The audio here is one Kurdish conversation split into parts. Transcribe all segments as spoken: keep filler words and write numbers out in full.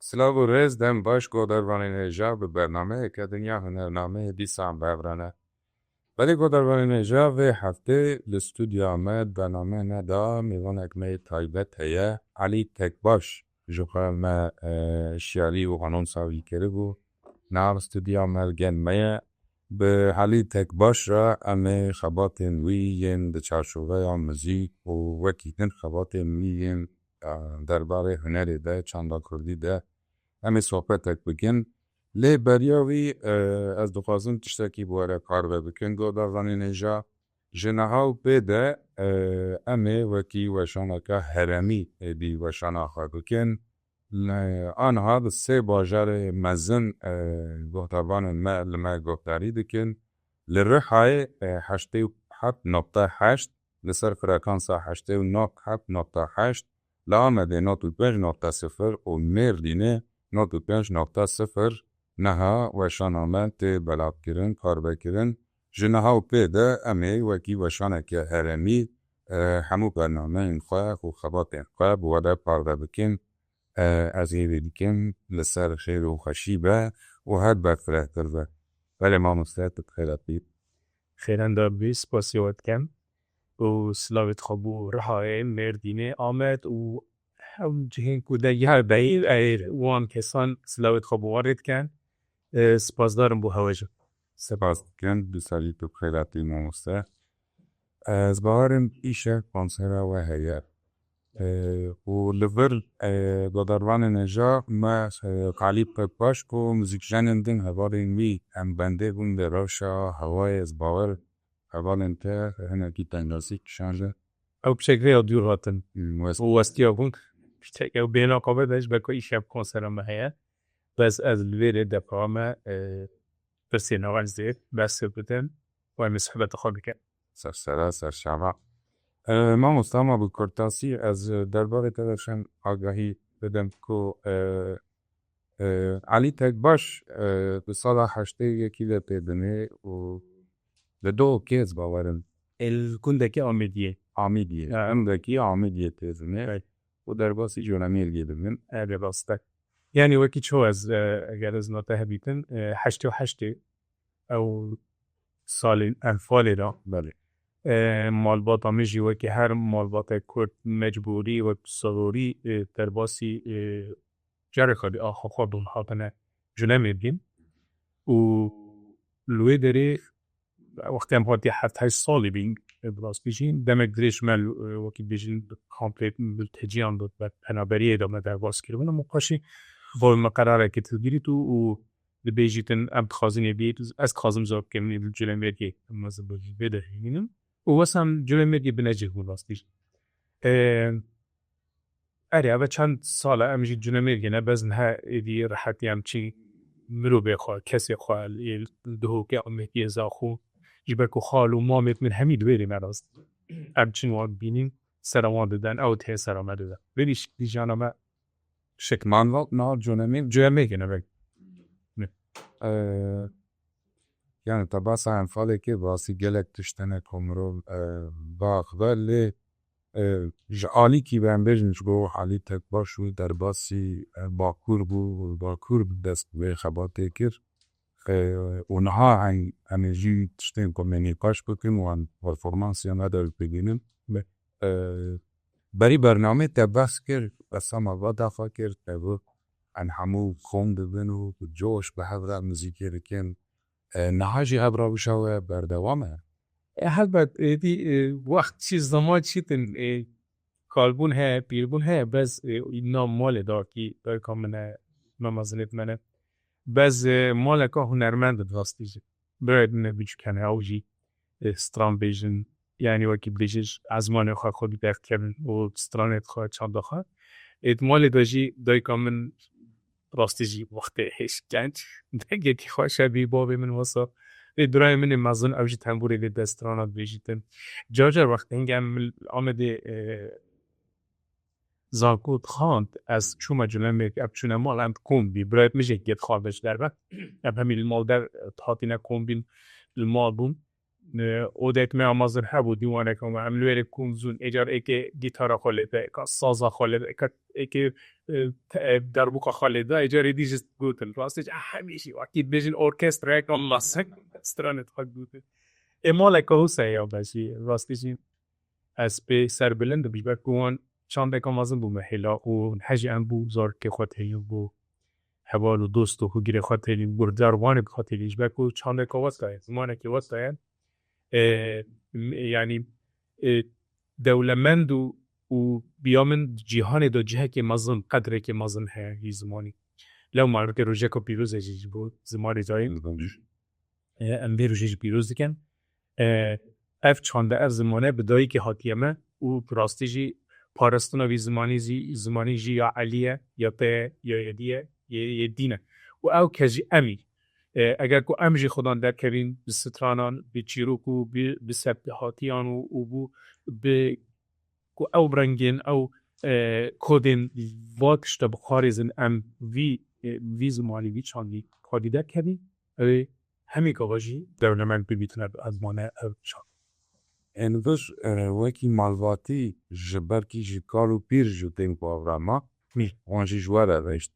Silav û rêz, dem baş, godarvanên hêja, bi bernameyeke Dinya Hunernameyê dîsan bi hev re ne. Belê godarvanên hêja, vê heftê li stûdyoya me di bernameya me de mêvanek me yê taybet heye, Elî Tekbaş. Ji xwe me, e, şiyarî û anonsa wî kiribû. Niha li stûdyoya me li gel me ye. Bi Elî Tekbaş re em ê xebatên wî yên di çarçoveya muzîk û wekî din xebatên wî yên, e, derbarê hunerê de, çanda kurdî de em ê sohbetek bikin. Lê beriya wî, e, ez dixwazim tiştekî bi we re parve bikim, godarvanên hêja. Ji niha û pê de, e, em ê wekî weşaneke herêmî êdî weşana xwe bikin. Li, aniha di sê bajarê mezin, e, guhdarvanên me li me guhdarî dikin. Li Rihayê, e, heştê û heft nokta heşt, li ser frekansa heştê û nod heb nokta heşt, li Amedê nod û pênc nokta sifir û Mêrdînê nod û pênc nokta sifir niha weşana me tê belavkirin, parvekirin. Ji niha û pê de em ê wekî weşaneke herêmî, e, hemû bernameyên xwe û xebatên xwe bi we de parve bikin. E, ez hêvî dikim li ser xêr û xweşî be û her berfirehtir be. Belê mamoste, tu bi xêr hatî. Xêrendar bî, spasî we dikim. Û silavê xwe bo Rihayê, Mêrdînê, Amed û ew cihên ku de ya beyî, ê, wan kesan silavê xwe bo wan rê dikin. E, spasdarim bo hewe jî. Spas dikim, du serî tu bi xêr hatî mamoste. Ez bawerim îşev konsera we heye. E, û li vir, e, godarvanên hêja me, e, Elî Tekbaş ku muzîkjenên din hevalên wî em bendê bûn li rewşa hewayê, ez bawer hevalên te hinekî tengasî kişande. Ew piçek vê ya dûr hatin. Hmm, west- û westiya bûn. Piçek ew bêhna xwe vede ji ber ku îşev konsera me heye. Bes ez li vê rê defa me, e, pirsê navendê behs bidim û em ê sohbeta xwe bikin. Ser sera, ser çava. E, mamosta, ma bi kurtasî ez derbarê te de çend agahî bidim ku, e, e, Elî Tekbaş, e, di sala heştê yekî de tê dinê û li Dohokê, ez bawerim. Li gundekî Amêdiyê. Amêdiyê. Ya. Gundekî Amêdiyê tê dinê. Evet. Û derbasî Colemêrgê dibin. Evet, rast e. Yani wekî çawa ez, e, eger ez nate hebîtin, e, heştê û heştê ew salên enfalê de. Belê. E, malbata min jî wekî her malbatek kurd mecbûrî wek zerûrî, e, derbasî, e, carê xwe dî axa xwe bûn hatine Culemêrgê. Û li wê derê wextê em hatiye heft heşt salî bîn, e, bi rastî jî demek dirêj me, e, wekî dibêjin, kampê mülteciyan de, ber penaberiyê de me derbas kiribûn. Û paşî bo me qerarekê hilgirît û, û dibêjîtin, em dixwazin ê bît, ez dixwazim zor bikim, ê li Culemêrgê em mezin bi vê de hînin. Û wesa em Culemêrgê binecih bûn rastî jî. E, Erê, eve çend sal e em jî Culemêrgê ne, bes niha êdî rehetî em çi mirovê xwe, kesê xwe, ê Duhokê, Amêdiyê, Zaxo, ji ber ku xal û mamêt min hemî di wêrê me rast. Em çin wan bînîn, sera wan diden, ew tê sera me dide. Vêrî şiklî jiyana me. Şik man vat, niha Culemêr-, Culemêrgê ne, belkî. Ne. Ee, yani te basa enfalê kir, bi rastî gelek tişt hene ku mirov, e, biaxive, lê E, ji alîkî ve em bêjin, ji bo Elî Tekbaş û derbasî, e, Bakur bû, Bakur bi dest vê xebatê kir. E, û niha em, em ê jî tiştên ku me nîqaş bikin û em performansiya me de bibînin. E, berî bernamê te behs kir, qesa me va daxa kir, te got, em hemû kom dibin û bi coş bi hev re muzîkê dikin. E, niha jî ev rewşa we berdewam e? E, helbet, êdî, e, wext çi, zeman çi din, e, kalbûn heye, pîrbûn heye, bes, e, nav malê dakî, dayika min e, me mezinêt me ne. Bes, e, maleka hunermend in rastî jî. Birayê din e biçûk hene, ew jî, e, stran bêjin, yanî wekî dibêjin, ji ezmanê xwe xwedî derkevin û stranê xwe, çanda xwe. Ê di malê de jî dayika min rastî jî wextê hêj genc, dengekî xweş e, bî bavê min wesa. Ê birayê min ê mezin, ew jî tembûrê lê dest strana dibêjîtin. Car car wextê hingê em li Amedê, e, zanko dixwand, ez çûme Culemêrg, em çûne mal, em kom bî. Birayê min jî yekê dixwande ji derve. Em hemî li mal der, e, hatîne kom bîn, li mal bûn. e, odek me amazin hebû, dîwaneka me, em li wêrê kom zûn, êcar êkê gîtara xwe lê de, êka saza xwe lê de, êka êkê, e, te-, e, derbuka xwe lê de, êcarê dî jî gotin. Rastî jî, hemî jî, wekî dibêjin orkestrayeka mezin, stranê xwe gotin. Ê maleka wisa ya be jî, rastî jî ez pê serbilind im, ji ber ku wan çandeka mezin bû me hêla û hejî em bû zarokê xwe têlî bû heval û dost û hûgirê xwe têlî, guhdar wanê bi xwe têlî, ji ber ku çandeka westa ye, zimanekî westa ye, e, m-, yanî, e, dewlemend û, û biya min cîhanê de cihekê mezin, qedrekê mezin heye hî zimanî. Lewma weke rojeka pîroz e jî ji bo zimanê dayîn. E, em vê rojê jî pîroz dikin. E, ev çande, ev zimane bi dayikê hatiye me û bi rastî jî parastina vî zimanî zî, zimanî jî ya Elî ye, ya te ye, ya Yedî ye, yê, yê dîn e. Û ew kes jî em î. E, eger ku em jî xudan derkevîn bi stranan, bi çîrok û bi, bi serpêhatiyan û, û bû bi ku ew rengên, ew, e, kodên va tişta bixwarêzin, em vî, e, vî zimanî, vî çandî xwedî derkevîn, ew ê hemî gava jî dewlemend bibîtine bi ezmane ev çand. Ên vir, e, wekî malbatî ji berkî ji kal û pîr ji tên programma, Mî. wan jî ji we re veşt.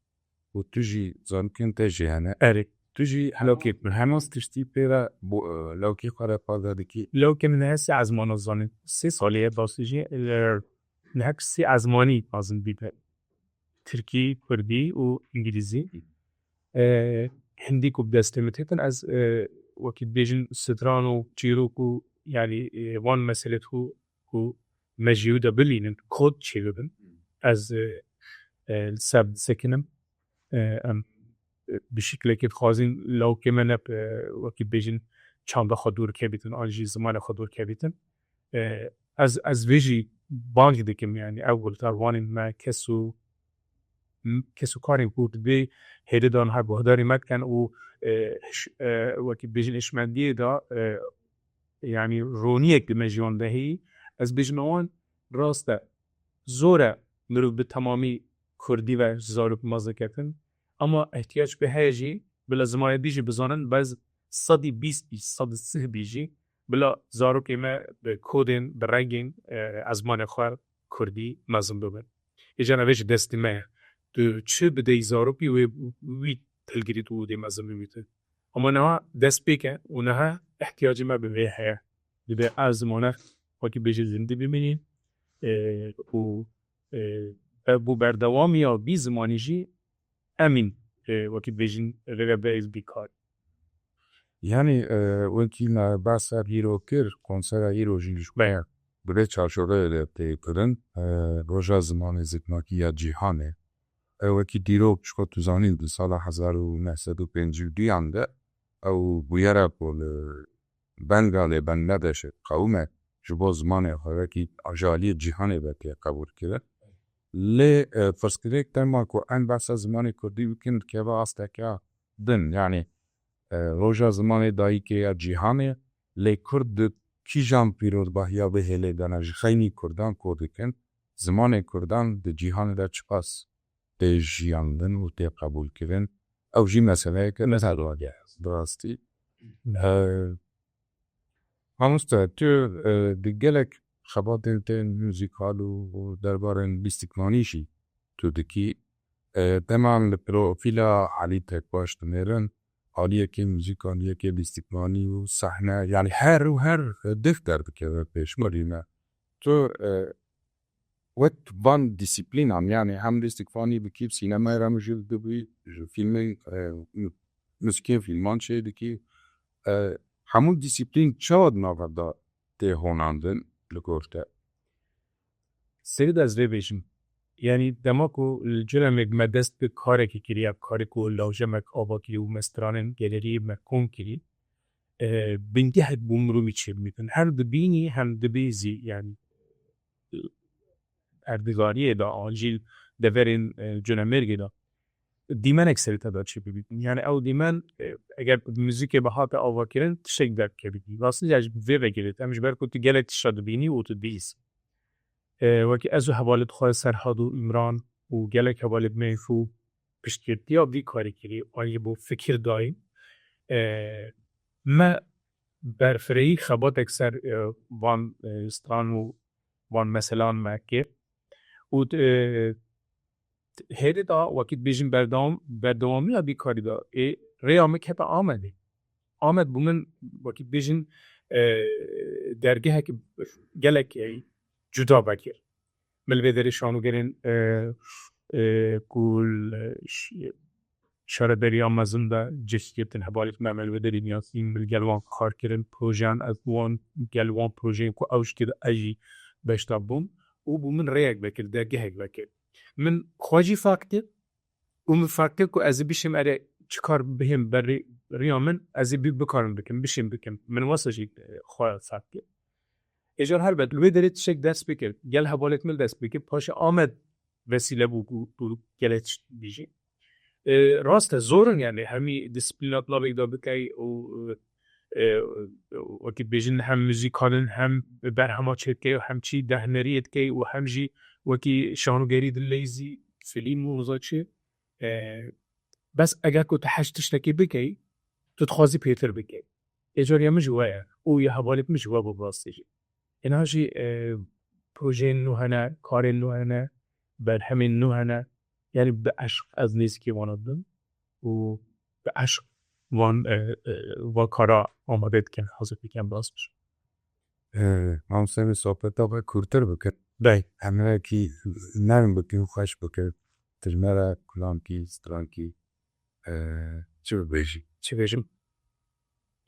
Û tu jî zarokên te jî hene. Erê. Tu jî Lewkê. Hemas tiştî pê re bo-, e, lewkê xwe re pade dikî. Lewkê min heye sê ezmana zanîn. Sê salî ye, basî jî, e, nehek sê ezmanî lazim bîbe. Tirkî, kurdî û îngilîzî. E, hindî ku bi destê min têtin, ez, e, wekî dibêjin stran û çîrok û, yanî, e, wan meselê ku, ku me ji wî de bilînin, kod çêbibin. Ez, e, e, li ser disekinim. E, em, e, bi şiklekê dixwazin lawkê me ne, e, wekî bêjin çanda xwe dûr kevîtin, an jî zimanê xwe dûr kevîtin. E, ez, ez vê jî bang dikim, yanî ew guhdarvanên me, kes û, m-, kes û karên ku di vê hêlê de niha guhdarî me dikin û, e, hiş-, e, wekî bêjin hişmendiyê de, e, yanî roniyek di me jiyan de heyî, ez bêjim wan rast e. Zor e mirov bi temamî kurdî ve ji zarok mezin ketin. Ama ihtiyac pê heye jî, bila zimanê dî jî bizanin, bez sedî bîst bî, sedî sih bî jî, bila zarokê me bi kodên, bi rengên, e, ezmanê xwe kurdî mezin bibin. Îcar ev ê ji destê me ye. Tu çi bideyî zarokî wê wî pilgirî tu dê mezin bibîtin. Ama niha dest pê ke û niha ihtiyacê me bi vê heye. Dibe ev zimane wekî bêjî zindî bimînî, e, û, e, ev bû berdewamiya vî zimanî jî emîn, e, wekî bêjin rêve bê bîkar. Yanî, e, wekî me behsa hîro kir, konsera hîro jî ji Be. bi vê çarçoveyê de tê kirin, e, Roja Zimanê Zikmakî ya Cîhanê. E, wekî dîrok, çiko tu zanîn, di sala hezar û neh sed û pêncî û duyan de ew bûyera ku li Bengalê, Bangladeshê qewime ji bo zimanê xwe wekî ajaliyê cîhanê ve tê qebûl kirin. Lê, e, pirsgirêk dema ku em behsa zimanê kurdî bikin, dikeve asteke din. Yanî, e, Roja Zimanê Dayikê ya Cîhanê, lê kurd di kîjan pîrozbahiya vê hêlê de ne? Ji xeynî kurdan ku dikin, zimanê kurdan di cîhanê de çiqas tê jiyandin û tê qebûlkirin? Ew jî meseleyeke Mesele. Bi rastî. E, Mamoste, tu, e, di gelek xebatên te muzîkal û, û derbarên lîstikmanî jî tu dikî. E, dema em li profîla Elî Tekbaş dinêrin, aliyekê muzîk, aliyekê lîstikmanî û sehne, yanî her û her dif derdikeve pêşberî me. Tu, e, wek van dîsîplînan, yanî hem lîstikmanî bikî, sînemayê re mijûl dibî, ji fîlmên, e, muzîkên fîlman çê dikî, e, hemû dîsîplîn çawa di nava de tê honandin li gor te? Serî de ez vê bêjim. Yanî dema ku li Colemêrg me dest bi karekê kiriye, karê ku lawjemek ava kiriye û me stranên geleriyê me kom kirî, e, bingehek bû mirovî çêbimîtin. Hem dibînî hem dibî zî, yanî, e, erdigariyê de, an jî deverên, e, Colemêrgê de. Dîmenek serî te de çêbibîtin. Yanî ew dîmen, e, eger muzîkê bihate avakirin, tiştek derdikevîtin. Rastî jî ez ji vê ve girêt. Em ji ber ku tu gelek tişta dibînî û tu dibîsî. E, wekî ez û hevalê xwe Serhad û Îmran û gelek hevalê me ku piştgirtiya vî karî kirî, an jî bo fikir dayîn. E, me berfirehî xebatek ser, e, van, e, stran û van meselan me kir. Û, e, hêdî da wekî dibêjin berdewam, berdewamiya vî karî da ê rêya min kete Amedê. Amed bû min wekî dibêjin, e, dergehek gelek, e, cuda vekir. Min li vê derê şanogerên, e, e, ku li ş-, şaredariya mezin de cih girtin, hevalêt me, me li vê derê niyasîn, min li gel wan kar kirin, projeyan ez wan, gel wan projeyên ku ew ji kê de ez jî beşdar bûm û bû min rêyek vekir, dergehek vekir. Min xwe jî fehm kir û min fehm kir ku ez ê bişêm erê çi kar bihêm ber rê-, riya min, ez ê bi-, bikarim bikim, bişêm bikim. Min wesa jî, e, xwe fehm kir. Êcar helbet li wê derê tiştek dest pê kir. Gel hevalêt min dest pê kir. Paşê Amed vesîle bû ku tu gelek tişt bêjî. E, rast e, zor in yani hemî disiplîna di lavek de bikey û, e, e, wekî dibêjin hem muzîkalin hem berhema çêdikey û hem çî de huneriyê dikey û hem jî wekî şanogerî di leyzî filîm û niza çi. E, bes eger ku tu heş tiştekî bikey, tu dixwazî pêtir bikey. Êcariya min jî we ye û ya hevalêt min jî we bû bi rastî jî. Êna jî, e, projeyên nû hene, karên nû hene, berhemên nû hene. Yanî bi eşq ez nêzîkî wana dibim û bi eşq van, e, e, va kara amade dikin, hazir dikin, bi rast jî. E, Mamoste, sohbeta ve kûrtir bikin. Bey. Em hinekî nerm bikin, xweş bikin. Tijmera kulankî, strankî, e, çi bibêjî? Çi bêjim?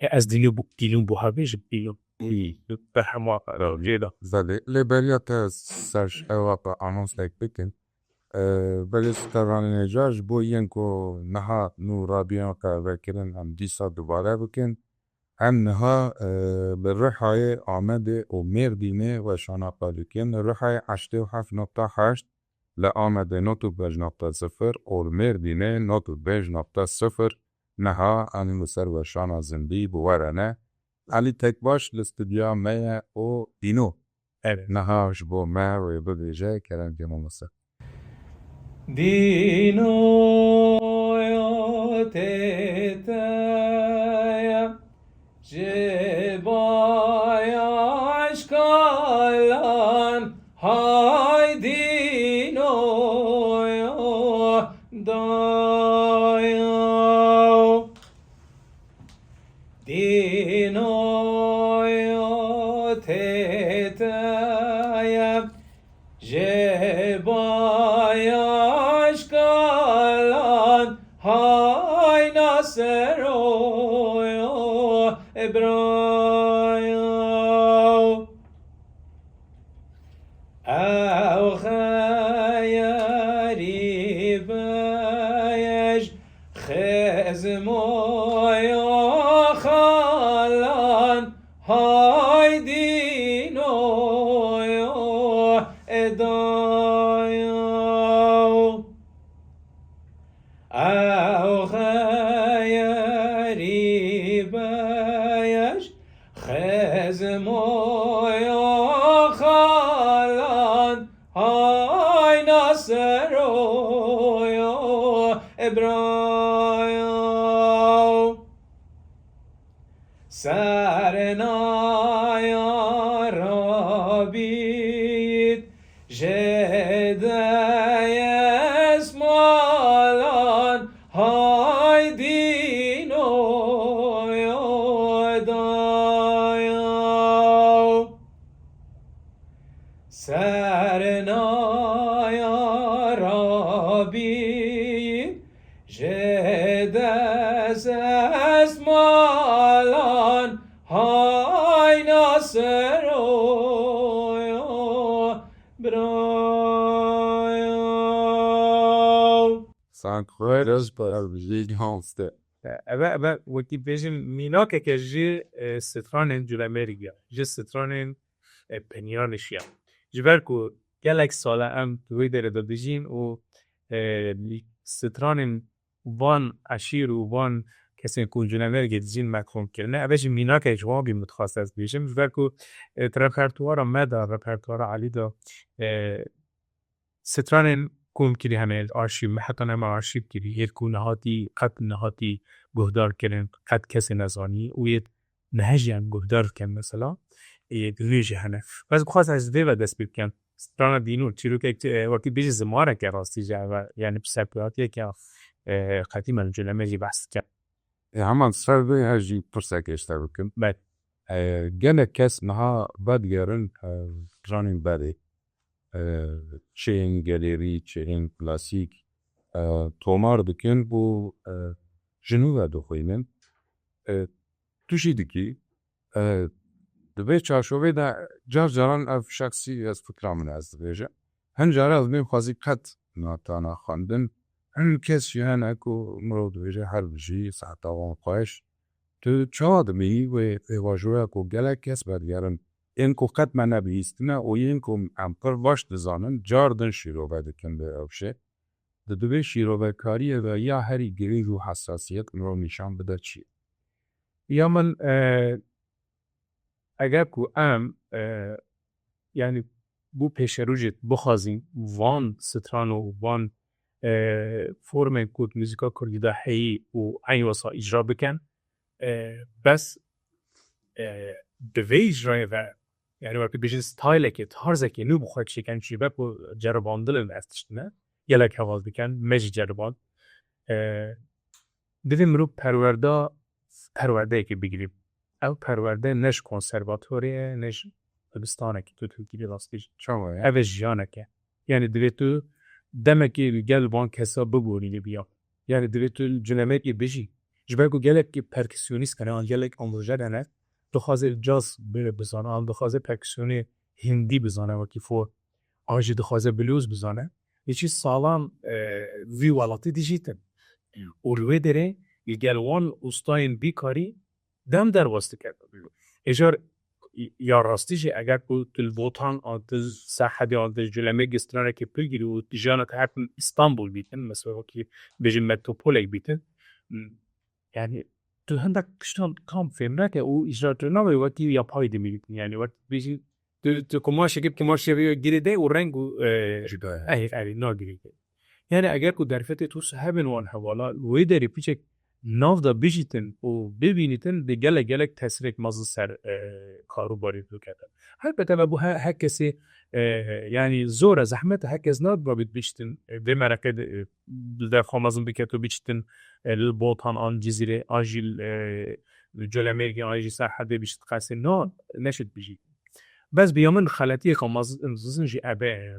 E, ez dînû bu-, dînû buha bêjim, dînû. Î. Berhema rewcê de. Belê, lê beriya te ser ewa xwe anonsek bikin. E, belê Sultan Ranê Necar ji bo yên ku niha nû rabiyan xwe vekirin em dîsa dubare bikin. Em niha, e, li Rihayê, Amedê û Mêrdînê weşana xwe dikin. Li Rihayê heştê û heft nokta heşt, li Amedê nod û pênc nokta sifir û li Mêrdînê nod û pênc nokta sifir. Niha em li ser weşana zindî bi we re ne. Elî Tekbaş li stûdyoya me ye û dîno. Evet. Niha ji bo me wê bibêje, kerem ke mamoste. Dînoya tê te ye, ji bayaşkalan hay dînoya daya. Dînoya tê te ye, ji bayaşkalan hay naseroya braya. Ew xeyerî beyej xizmoya xalan hay dînoya edaya. Ew xeyerî beyej xizmoya xalan hay naseroya ebraya. Serna ya Rabî ji destmalan hay dînoya daya. Serna ya Rabî ji destmalan hay naseroya braya. Sanki Rêz Rêz Rêz Rêz Rêz Eve, eve wekî bêjin mînakeke ji, e, stranên Culemêrgî ya, ji stranên, e, Penyanişî ya. Ji ber ku gelek sal e em di wê derê de dijîn û, e, stranên van eşîr û van kesên ku Culemêrgê dijîn me kom kirine. Eve jî mînakek ji wan bî min dixwest ez bêjim. Ji ber ku, e, di repertuara me de, repertuara Elî de, e, stranên kom kirî hene arşîv, me heta nema arşîv kirî, yê ku nehatî, qet nehatî guhdar kirin, qet kesê nezanî û yê nehêjiyan guhdar bikin mesela, ê, di wê jî hene. Bes bixwazim ez vê ve dest pê bikim. Strana dînû, çîrokek, e, wekî bêjî zimareke rastî jî eve, yani bi serpêhatiyeke, e, qedîm e, li Colemêrgê behs dikin. E, heman ser vê her jî pirsek êşte bikim. Belê. E, gelek kes niha vedigerin, e, stranên berê. E, çi yên gelêrî, çi yên klasîk, e, tomar dikin û, e, ji nû ve dixwînin. E, tu jî dikî, e, di vê çarçovê de car caran ev şexsî ez fikra min ez dibêjim. Hin caran ez bên xwezî qet natana xwendin. Hin kes jî hene ku mirov dibêje her bijî, seheta wan xweş. Tu çawa dibînî wê pêvajoya ku gelek kes vedigerin, yên ku qet me nebihîstine û yên ku em pir baş dizanin, car din şîrove dikin vê rewşê? Di divê şîrovekariyê ve ya herî girîng û hesasiyet mirov nîşan bide çi ye? Ya min, e, eger ku em, e, yani bû pêşerojê bixwazîn van stran û van, e, formên ku di muzîka kurdî de heyî û eyn wesa îcra bikin, e, bes, e, di vê îcrayê ve, yani wekî bêjin stylekê, tarzekê nû bi xwe çêkin, ji ber ku ceribandin in ev tiştine, gelek heval dikin, me jî ceriband. E, divê mirov perwerda, perwerdeyekê bigirî. Ew perwerde ne ji konservatorê ye, ne ji dibistanekî tu dikirî rastî jî. Çawa ye? Ev e jiyanek e. Yani divê tu demekê li gel van kesa biborînî bi ya. Yani divê tu li Colemêrgê bijî. Ji ber ku gelek perküsyonîst hene, an gelek ambûjer hene, dixwaze caz bi-, bizane, an dixwaze perküsyonê hindî bizane wekî folk. An jî dixwaze blues bizane. Yê çi salan, e, vî welatî dijîtin. Û li wê derê li gel wan ustayên bîkarî dem derbas dike. Êcar ya rastî jî eger ku tu li Botan an tu Sehedê an tu Colemêrgê stranekê pir girî û tu jiyana te her tim Îstanbul bîtin, mesela wekî bêjin metropolek bîtin, yani tu hindek tiştan tam fêm nake û îcra tu nabê wekî yapay dimî bîtin. Yani wek bêjî tu, tu kumaşekê bi kumaşê vê girê de û reng û, e, Cuda ye. Erê, erê, nagirê. Yani eger ku derfetê Tûrsê hebin wan hevala, wê derê piçek nav de bijîtin û bibînîtin, dê gelek gelek tesirek mezin ser, e, karûbarê bikete. Helbet ev bû he-, her kesê, e, yani zor e, zehmet e, her kes nababit biştin, e, vê mereqê de, e, li derxwe mezin biket û biçitin, e, li Botan an Cizîrê, an jî, e, li Colemêrgê, an jî Serhedê bişit qesê. No, neşit bijî. Bes bi ya min xeletiyê xwe mez-, mezin jî ebe ye.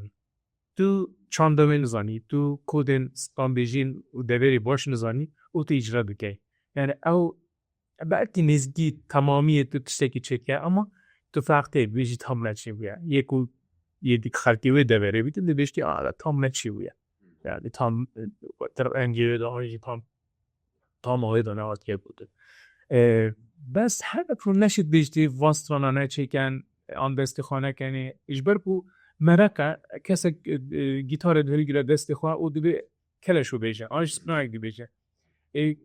Tu çanda wê nizanî, tu kodên stranbêjî û deverê baş nizanî û tu îcra dikey. Yani ew belkî nêzîkî temamiyê tu tiştekî çêke, ama tu ferq tê, bêjî tam ne çêbûye. Yê ku yê dik xelkê wê deverê bîtin, dibêjtî, "A, tam ne çêbûye." Yani tam, e, rengê wê de an jî tam, tam awê de nehatiye gotin. E, bes her ku neşit bêjtî, van strana neçêken, an destê xwe nekenê. Ji ber ku mereq e, kesek, e, e, gîtarê dihilgire destê xwe û dibê keleş û bêje, an jî stranek dibêje. E,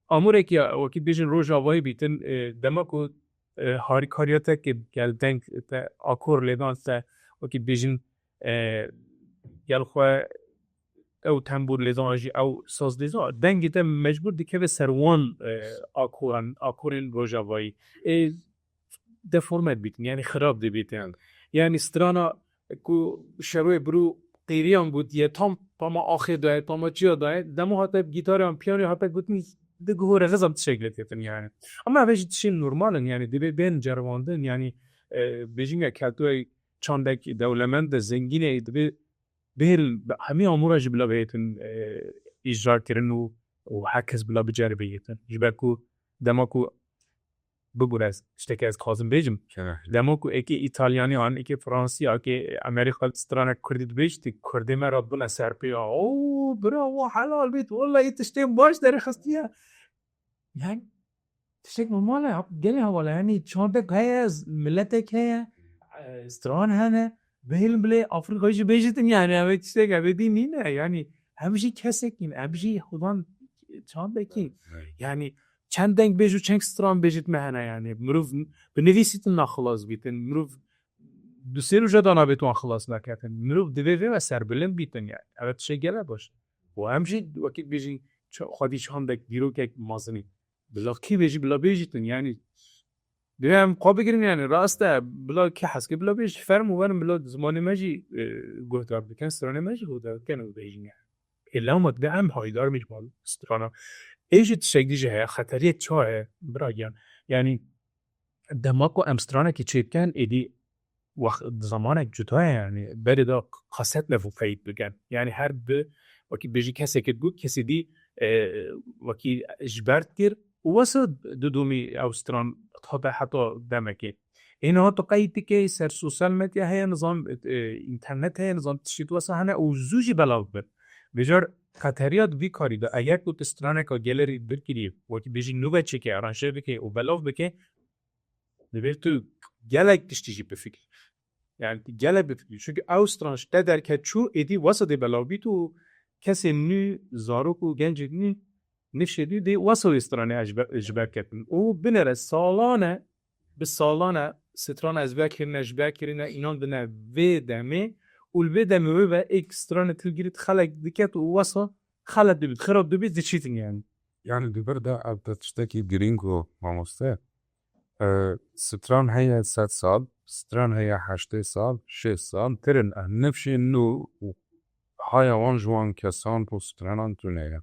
amûrek ya, wekî bêjin rojavayî bîtin, e, dema ku, e, harîkariya te ke gel deng te akor lêdan te, wekî bêjin, e, gel xwe ew tembûr lêdan jî ew saz lêdan, dengê te mecbûr dikeve ser wan, e, akoran, akorên rojavayî. E, deforme dibîtin, yani xirab dibîtin. Yani strana ku şeroyê birû qîriyan gotiye, tam, tama axê daye, tama çiya daye, demo hate gîtaran, piyanoya hate gotin, di guhore xizam tişek lê têtin yani. Ama ev jî tişên normal in, yani divê bên ceribandin, yani, e, bêjin ya keltoyê çandek dewlemend e, zengîn e, divê bêl, hemî amûra jî bila bihêtin, e, îcra kirin û, û her kes bila biceribîtin. Ji ber ku dema ku bibûre ez, tiştekî ez dixwazim bêjim. Kene. Dema ku êkê Îtalyanî an, êkê Fransî, êkê Amerîka stranek Kurdî dibêjtî, Kurdê me re bûne ser pê ya. Oo, bira, wa helal bît, wallahî tiştên baş derxistiye. Yani, tiştek normal e, gelê hevala, yani çandek heye, miletek heye, e, stran hene, bihêlin bilê Afrîkayê jî bêjîtin, yani, ev tiştek ebedî nîne, yani, em jî kesek in, em jî xudan çandekî, Evet. Yani, çend deng bêj û çend stran bêjit me hene, yani, mirov bi nivîsîtin naxilas bîtin, mirov du sê roja da nabêt wan xilas neketin. Mirov divê vê ve serbilind bîtin, yani. Evet, tiştek gelek baş. Û em jî wekî bêjî ça-, xwedî çandek dîrokek mazinî. Bila kî bêjî, bila bêjîtin, yani. Divê em xwe bigirin, yani rast e, bila kê hez kir bila bêj, ferm û werin bila zimanê me jî, e, guhdar bikin, stranê me jî guhdar bikin û bêjin yani. Ê lewma divê em haydarê me ji bal strana. Ê jî tiştek dî jî heye, xeteriyek çawa ye, bira giyan? Yani dema ku em stranekî çêdikin, êdî wext, zemanek cuda ye, yani berê de kaset levo qeyd bikin. Yani her bi, wekî bêjî kesekê digot, kesê dî, e, wekî ji ber dikir û wesa didomî ew stran hate heta demekê. Ê niha tu qeyd dikey, ser sosyal medya heye, nizam, e, înternet heye, nizam tiştî wesa hene û zû jî belav bin. Vêcar xeteriya di vî karî de, eger ku tu straneka gelerî birkirî, wekî bêjî nû ve çêkê, aranjê bikê û belav bikê, divê tu gelek tiştî jî bifikirî. Yani tu gelek bifikirî. Çünkü ew stran ji te derket çû, êdî wesa dê belav bît û kesên nû, zarok û gencên nû, nifşê nû dê wesa wê stranê ji ber, ji ber ketin. Û binêre salane, bi salane strana ez vekirine, ji vekirine, înan dine vê demê û li vê demê wê ve êk stranê tu girît xelek diket û wesa xelet dibît, xirab dibît, diçîtin yani. Yani di vir de ev de tiştekî girîng o mamoste. E, stran heye sed sal, stran heye heştê sal, şêst sal, kirin, e, nifşên nû û haya wan ji wan kesan ku stranan tune ye.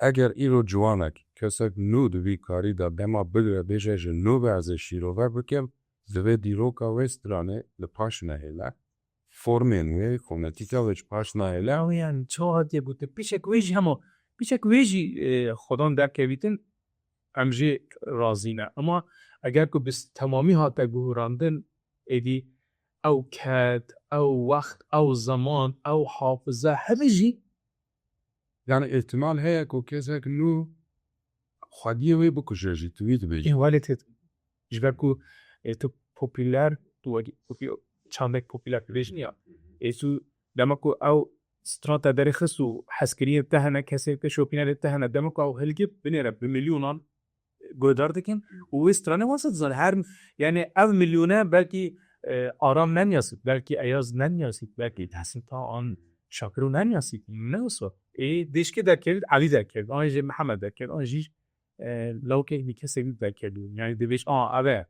Eger îro ciwanek, kesek nû di vî karî de dema bigire bêje ji nû ve ez ê şîrove bikim, divê dîroka wê stranê li paş nehêle. Formên wê, fonetîka wê ji paş nahêle. Ew yani çawa hatiye gotin? Piçek wê jî hema, piçek wê jî, e, xwedan derkevîtin, em jê razî ne. Ama eger ku bi temamî hate guhurandin, êdî ew ked, ew wext, ew zeman, ew hafize, hebe jî Yani îhtimal heye ku kesek nû xwediyê wê bikuje jî, tu wî dibêjî. Ê, welê tê. Ji ber ku, ê, tu popüler, tu wekî popü-, çandek popüler dibêjin ya. Ê, tu dema ku ew stran te derê xist û hezkiriyê te hene, kesê te, şopînerê te hene, dema ku ew hilgip binêre bi milyonan guhdar dikin û wê stranê wasa dizane. Her, yani ev milyone belkî, e, Aram neniyasît, belkî Eyaz neniyasît, belkî Tahsin Ta an Şakiro neniyasît. Ne wisa. Ê, dêşkê derkevît, Elî derkevît, an jî Mihemed derkevît, an jî, e, lawkek dî kesek dî derkevît. Yani dibêj, a, ev e.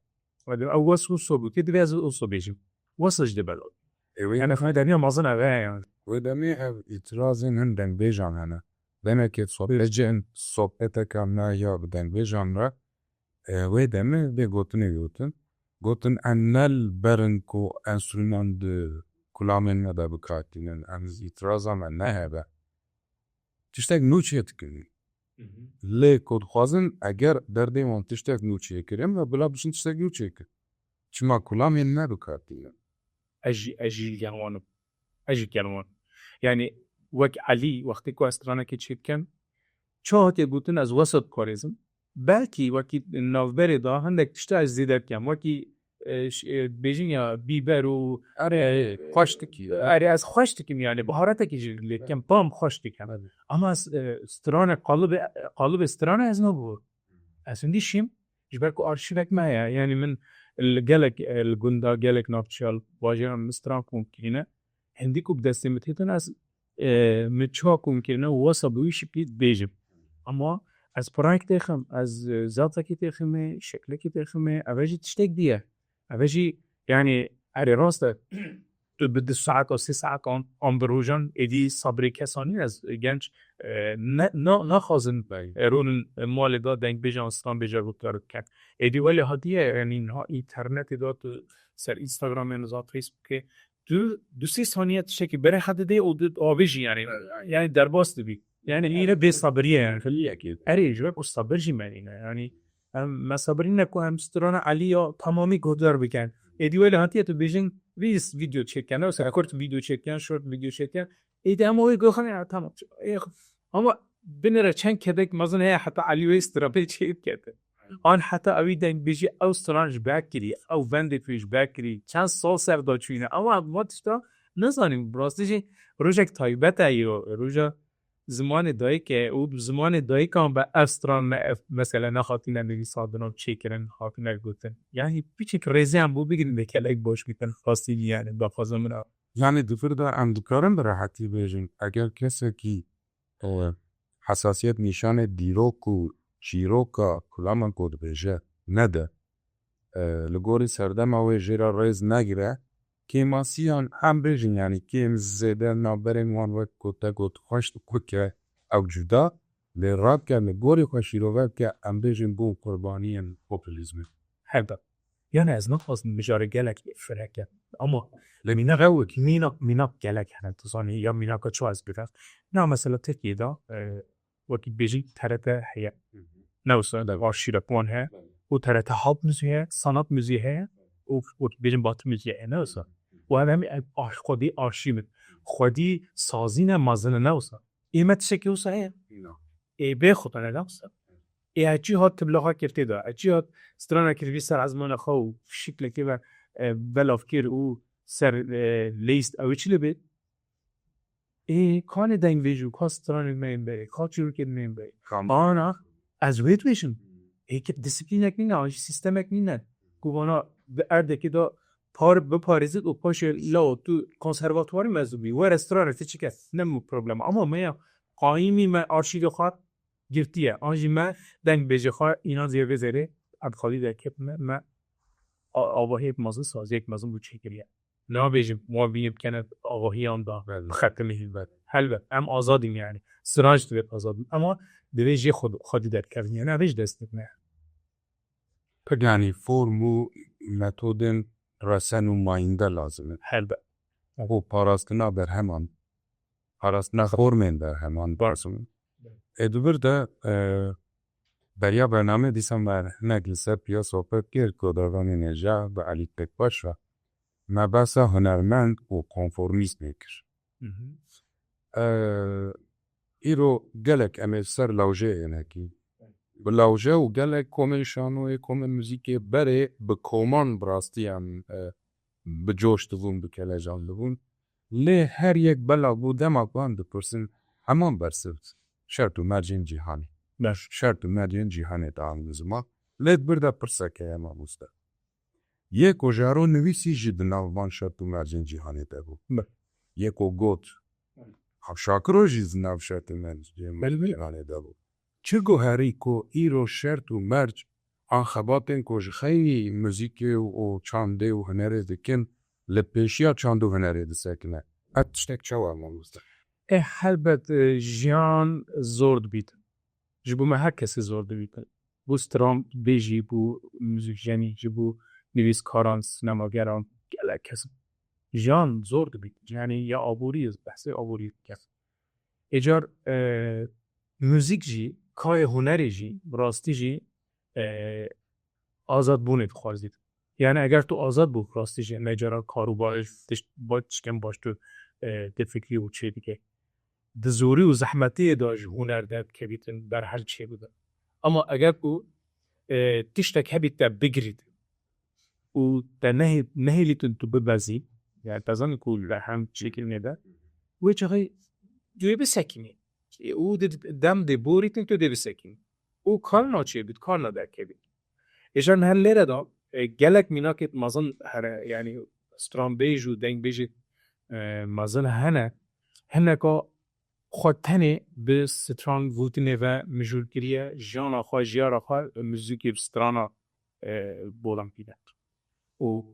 Ew wes û so bû. Kê divê ez û so bêjim. Wesa jî dê belav. Ê, wê Yani xwe deniya mazin ev e yani. Wê demê ev îtirazên hin dengbêjan hene. Demekê sohbetên, sohbeteka me ya bi dengbêjan re, e, wê demê vê gotinê gotin. Gotin, em ne li ber in ku enstrûman di kulamên me de bi kar tînin. Em îtiraza me ne hebe. Tiştek nû çê dikin. Lê ku dixwazin, eger derdê wan tiştek nû çêkirin, me bila biçin tiştek nû çêkin. Çima kulamên me bi kar tînin. Ez jî, ez jî li gel wan im. Ez jî li gel wan im. Yani wek Elî, wextê ku ez stranekê çêdikim, çawa hatiye gotin ez wesa diparêzim. Belkî wekî navberê de hindek tişta ez zêde dikem. Wekî, e, ş-, e, bêjin ya bîber û Erê, e, xweş dikî. Erê, ez xweş dikim yani. Biharatekî jî lê dikem. Tam xweş dikim. Evet. Ama ez, e, strane, qalibê, qalibê strane ez nabû. Ez hindî şîm. Ji ber ku arşîvek me heye. Yani min li gelek, e, li gunda, gelek navçeya li bajaran min stran kom kirine. Hindî ku bi destê min têtin ez, e, min çawa kom kirine û wesa bi wî şiklî dibêjim. Ama ez pirayek têxim, ez, e, zatekî têximê, şeklekî têximê, ev jî tiştek diye. Ev jî, yani, erê rast e. Tu bi du saet û sê saet an, an bi rojan êdî sabrê kesan nîne. Ez, e, genç, e, ne, na, naxwazin, Bey. E, ronin, e, malê da dengbêjan, stranbêja guhdar bikin. Êdî welê hatiye, yani, niha înternetê da tu ser Instagramê, niza Facebookê, tu du sê saniye tiştekî berê xwe didê û tu avêjî, yani, yani derbas dibî. Yani, îne bê sabiriye yani. Xiliyekê. Erê, ji ber ku sabir jî me nîne. Yani, em, me sabirî ne ku em strana Elî ya tamamî guhdar bikin. Êdî welê hatiye tu bêjin, vî s-, vîdeo çêdikin, ne wisa kurt vîdeo çêdikin, short vîdeo çêdikin. Êdî em wê goxin ya, tamam. Ê, ama binêre çend kedek mezin heye heta Elî wê strapê çêdikete. An heta ewî dengbêjî ew stran ji ber kirî, ew vendê pê ji ber kirî, çend sal ser da çûyîne. Ama va tişta nizanim, bi rastî jî rojek taybet e yo, roja zimanê dayik e û bi zimanê dayikan be ev stran me, ev mesele nehatine nivîsandin û çêkirin, hatine gotin. Yani piçek rêzê em bo bigirin de gelek baş bikin, rastî yani daxwaza min a. Yani di vir de em dikarin bi rehetî bêjin, eger kesekî, e, hesasiyet nîşanê dîrok û çîroka kulama ku dibêje nede, e, li gorî serdema wê jê re rêz negire. Kêmasiyan em bêjin, yanî kêm zêde navberên wan wek ku te got xweş dixwe ke ew cuda, lê rap ke li gorî xwe şîrove bike, em bêjin bû qurbaniyên populîzmê. Her da. Yani ez naxwazim mijarê gelek fireke. Ama Lê mînak, mînak, mînak, mînak gelek hene, tu zanî, ya mînaka çi ez bibêjim. Na mesela Tirkiye de, e, wekî bêjî T R T heye. Ne wisa, arşîvek wan heye. Û T R T Halk Müziği heye, Sanat Müziği heye. Û wekî bêjin Batı Müziği heye, ne wisa. Û ev hemî ev ar-, xwedî arşîv in. Xwedî sazî ne, mezin e, ne wisa. Ê me tiştekî wisa heye. Ê bê xwe ne, ne wisa. Ê ez çi hat tibla xwe kir tê de. Ez çi hat strana kir vî ser ezmana xwe û şiklekê ve, e, belav kir û ser, e, leyst ew çi li bê. Ê, kanê deng vêjî û ka stranê me yên berê, ka çîrokê me yên berê. Ana, ez wê dibêjim. Ê, ke disiplînek nîne, an jî sîstemek nîne. Ku vana bi erdekê de par-, biparêzit û paşê lawo tu konservatuwarî mezûn bî. Were stranê ti çike. Ne min problem. Ama me ya qayîmî me arşîvê xwe girtiye. An jî me deng bêjê xwe înan zê vê zêrê Ebdixalî derket me, me a-, avahiyek mezin, saziyek mezin bû çêkiriye. Nabêjim, wan bînin bikene avahiyan da, Belê. Bixetimî. Belê. Helbet, em azad in yani. Stranc divêt azad in. Ama divê jê xwe, xwedî derkevin. Yani, ev hiç dest ne. Pir yani form û metodên resen û mayînde lazim in. Helbet. Û parastina berheman, parastina formên berheman lazim in. Ê di vir de, e, beriya bername dîsa me hinek li ser piya sohbet kir ku devanê nêja bi Elî Pekbaş re me behsa hunermend û konformîst nekir. Hı hı. E, îro gelek em ê ser lawjeyê hinekî. Bi lawje û gelek komên şanoyê, komên muzîkê berê bi koman bi rastî em, e, bi coş dibûn, bi kelecan dibûn. Lê her yek belav bû dema ku em dipirsin, heman bersiv şert û mercên cîhanê. Ber. Şert û mercên cîhanê diaxivin ziman. Lê di vir de pirsek heye mamoste. Yê ku ji ero nivîsî jî di nav van şert û mercên cîhanê de bû. Ber. Yê ku got, Hafşakiro jî di nav şert û mercên Belê, belê. cîhanê de bû. Çi guherî ku îro şert û merc an xebatên ku ji xeynî muzîkê û çandê û hunerê dikin, li pêşiya çand û hunerê disekine. Ev tiştek çawa mamoste? E, helbet, e, jiyan zor dibît. Ji bo me her kesî zor dibît. Bo stranbêjî, bo muzîkjenî, ji bo nivîskaran, sinemageran, gelek kes. Jiyan zor dibît. Yani ya aborî, behsê aborî dikim. Êcar, e, muzîk jî, kayê hunerê jî, bi rastî jî, e, azadbûnê dixwazît. Yani eger tu azad bû, rastî jî, ne cara karûbarê tişt ba-, tişkên baş tu, e, tê fikirî û çê dike. Di zorî û zehmetiyê de ji huner derkevîtin, berhel çêbibin. Ama eger ku, e, tiştek hebît te bigirît û te nehê-, nehêlîtin tu bibezî, yani te zanî ku li hem çêkirinê de, wê çaxê tu yê bisekînî. E, û di dem dê borîtin tu dê bisekînî. Û karna çêbît, karna derkevît. Êjan her lêre de, e, gelek mînakê mezin here, yani stranbêj û dengbêjê, e, mezin hene. Hineka xwe tenê bi stran gotinê ve mijûl kiriye, jiyana xwe, jiyara xwe muzîkê bi strana, e, bolan kiriye. Û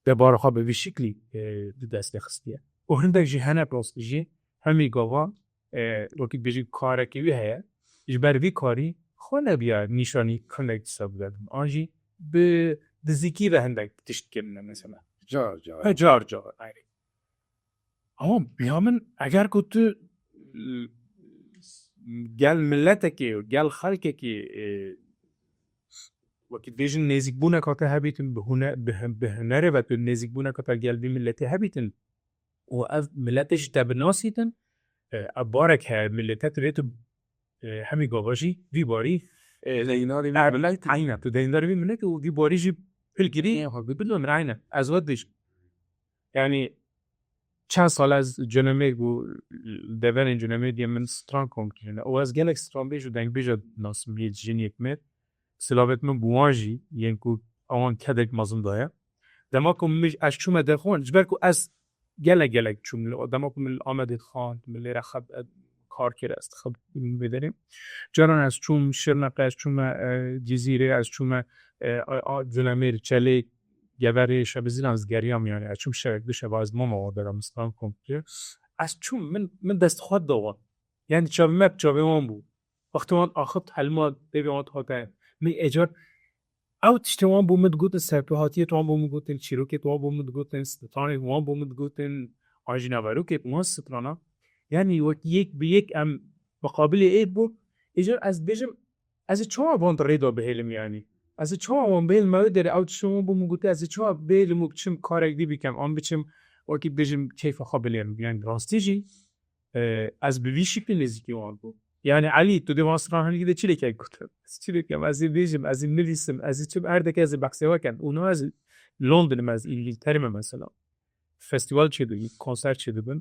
debara xwe bi vî şiklî, e, di destê xistiye. Û hindek jî hene rastî jî hemî gava, e, wekî dibêjî karekî wî heye, ji ber vî karî xwe nebiya nîşanî hindek dîsa bide. An jî bi dizîkî ve hindek tişt kirine mesela. Car car. He, car car, aynen. Ama ya min eger ku tu, e, gel miletekê, gel xelkekê, e, wekî dibêjin nêzîkbûneka te hebîtin, bi hune-, bi hin-, bi hunerê ve tu nêzîkbûneka te gel vî miletê hebîtin û ev miletê jî te binasîtin, e, ev barek heye, milete divê tu, e, hemî gava jî vî barî, e, Deyndarê vî er-, miletê. Aynen, tu deyndarê vî miletê û vî barî jî pilgirî. Ê, xwe bibînin. Aynen, ez we dibêjim. Yani çend sal ez cenemê bû, deverên cenemê diye min stran kom kirine. Û ez gelek stranbêj û dengbêja nasim yê jiniyek me. Silavêt min bi wan jî, yên ku ewan kedek mezin daye. Dema ku min, ez çûme derxan, ji ber ku ez gelek gelek çûm, li, dema ku min li Amedê dixwand, min lêre xeb-, qar kir, ez dixim vê derê. Caran ez çûm Şirneqe, ez çûme, e, Cizîrê, ez çûme, e, a, a, Culemêr, Çelê, Geverê, Şebizîlan ez geriyam yani. Ez çûm şevek du şeva ez mama wan dera mistan komple. Ez çûm min, min dest xwe da wan. Yani çavê me bi çavê wan bû. Wextê wan axit helma devê wan hate. Min êcar ew tiştê wan bo min digotin, serpêhatiyê wan bo min digotin, çîrokê wan bo min digotin, stranê wan bo min digotin, an jî naverokê wan strana. Yani wek yek bi yek em miqabilê êk bû. Êcar ez dibêjim, ez ê çawa van di rê de bihêlim yani? Ez ê çawa wan bihêlim? Me wê derê ew tiştê wan bo min gotê, ez ê çawa bihêlim û biçim karek dî bikem, an biçim wekî dibêjim keyfa xwe bilêrim. Yani rastî jî, e, ez bi vî şiklî nêzîkî wan bûm. Yani Elî, tu dê wan stran hingî de çi lêke gotin? Ez çi lêkem? Ez ê bêjim, ez ê nivîsim, ez ê çim erdeke ez ê behsê we kem. Û niha ez London me, ez Îngiltere me mesela. Festîval çêdibin, konser çêdibin.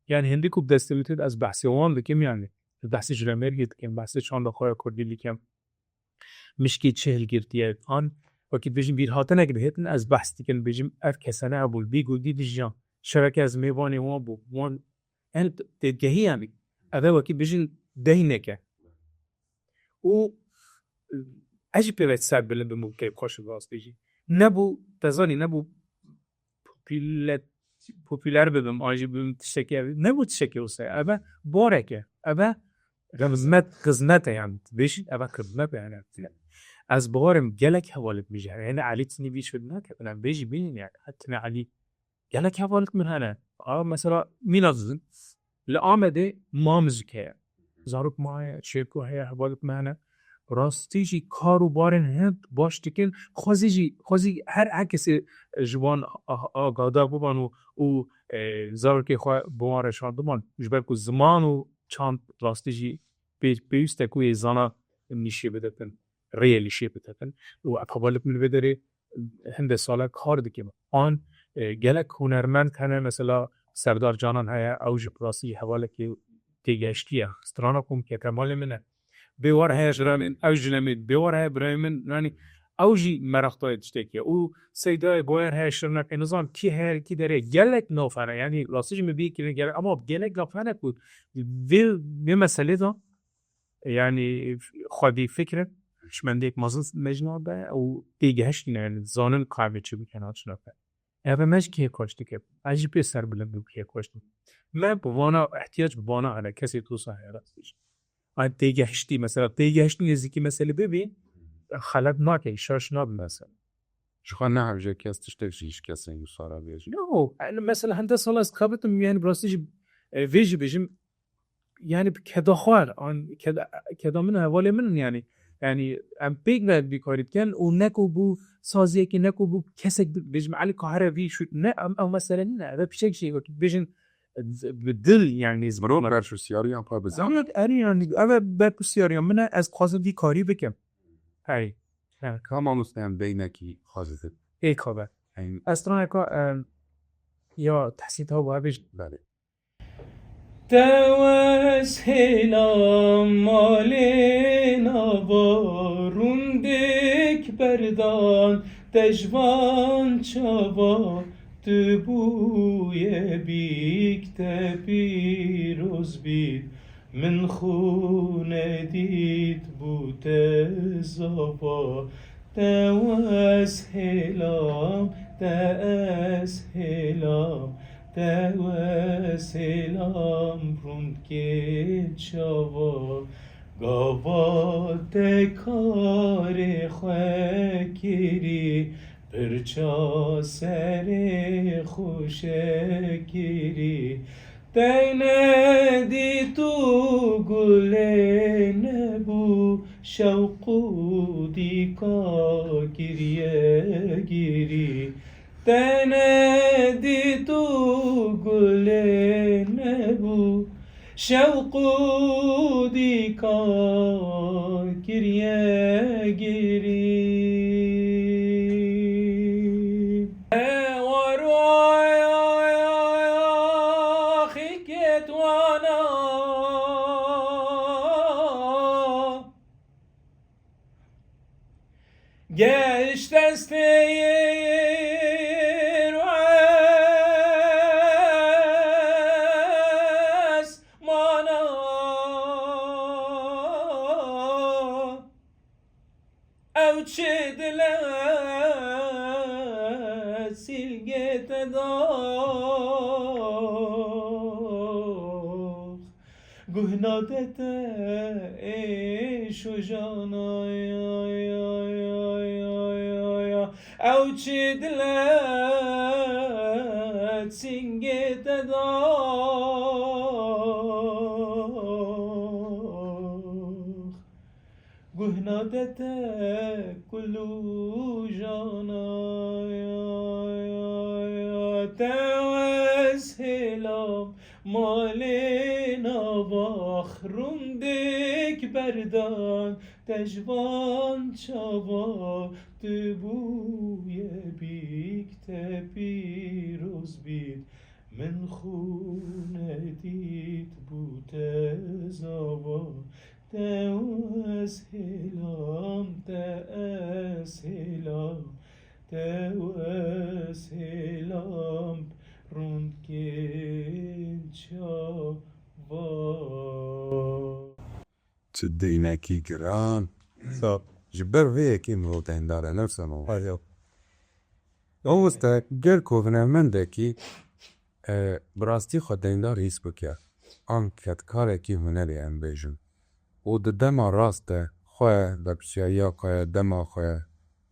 Yani hindî ku bi destê min tê de ez behsê wan dikim yani. Ez behsê Culemêrgê dikim, behsê çanda xwe ya kurdî dikim. Mişkê çi hilgirtiye, an wekî dibêjin bîrhatinek dihêtin, ez behs dikim, dibêjim ev kesene ev bû, bî gundî dijiyan. Şeveke ez mêvanê wan bûm, wan, yani têgehî yani. Ev e wekî dibêjin deyneke. Û, e, ez jî pê ve serbilind bim û keyfxweş im rastî jî. Nebû, te zanî, nebû popüle-, popüler bibim, an jî bibim tiştekî ev. Nebû tiştekî wisa. Ev e barek e. Ev e xizmet, xizmet e yani. Dibêjin ev e xizmet e yani. Ez bawerim gelek hevalek min jî hene. Yani Elî tinî vî şûd nake. Em bêjî bînin yani. Hetinê Elî gelek hevalek min hene. A, mesela mîna dizin. Li Amedê ma muzîk heye. Zarok ma heye, çêko heye, hevalek me hene. Rastî jî kar û barên hind baş dikin. Xwezî jî, xwezî her, her kesê ji wan a-, a-, agadar biban û, û, e, zarokê xwe bi wan re şandiban. Ji ber ku ziman û çand rastî jî pê-, pêwîst e ku yê zana nîşê bidetin, rêyê nîşê bidetin. Û ev hevalek min vê derê hinde sala kar dikim. An, e, gelek hunermend hene, mesela Serdar Canan heye, ew jî bi rastî hevalekî têgeştî ye. Strana ku min kete malê min e. Bêwar heye ji re min, ew ji ne min, bêwar heye birayê min, yani ew jî meraq dayê tiştekî ye. Û Seydayê Goyer heye, Şirnexê, nizam kî heye, kî derê, gelek nav hene, yani rastî jî min bîr kirin gelek, ama gelek nav hene ku vê, vê meselê de, yani xwedî fikrin, hişmendiyek mezin mecna de û têgehiştîne, yani zanin ka em ê çi bikin, ha çi nakin. Ev me jî kêfxweş dike. Ez jî pê serbilind û kêfxweş dikim. Me bi vana ihtiyac bi vana hene, kesê tu sa heye rastî jî. Ay têgehiştî, mesela têgehiştî nêzîkî meselê bibî, xelet nake, şaş nabe mesela. Ji xwe nehewce kes tiştek ji hîç kesên wisa re bêje. Yo, yani mesela hinde sala ez kabitim, yani bi rastî jî, e, vê jî bêjim, yani bi keda xwe, an keda, keda min, hevalê min in yani. Yani em pêk ve bîkarî dikin û ne ku bû saziyekî, ne ku bû kesek bi-, bêjim Elî Kahire vî şût, ne em, ew mesele nîne. Ev e piçek jî wekî bêjin, e, bi dil yani. Mirov berpirsyariyan xwe bizane. Zahmet erê yani, ev e berpirsyariya min e, ez dixwazim vî karî bikim. Hey. He. Ka mamoste em beynekî xwe didin. Ê ka be. Hey. Ez straneka, em, ya Tehsîn Tawba bêjim. Belê. Te wes hêla malê nava rûndek berdan, te ji van çava tu bûye bîk, te pîroz bît. Min xwe nedît bû te zava, te wes hêlam, te ez hêlam, te wes hêlam rûndkên çava. Gava te karê xwe kirî, pirça serê xwe şekirî. Te nedît û gulê nebû, şewq û dîka giriye girî. Te nedît û gulê nebû, şewq û dîka giriye girî. Ewar û aya, aya, aya, xîkêt wana. Geşt destê yê û esmana. Ew çi dile sîlgê te dax, guhna de te êş û jana ya, ya, ya, ya, ya, ya. Ew çi dile sîngê te dax, guhna de te kul û jana ya, ya, ya. Te ez hêlam malê navax, rûndik berdan te ji van çava, tu bûye bîk te pîroz bît. Min xû nedît bû te zava, te ez hêlam, te ez hêlam, te ez hêlam, rûndkên çava. Çi deynekî giran. Sağ ol. Ji ber vê yekê mirov deyndar e, ne wisa? Hadi yok. Mamoste, gel ku hunermendekî, e, bi rastî xwe deyndar hîs bike, an kedkarekî hunerê em bêjin, û di dema rast de xwe, berpirsyariya xwe, dema xwe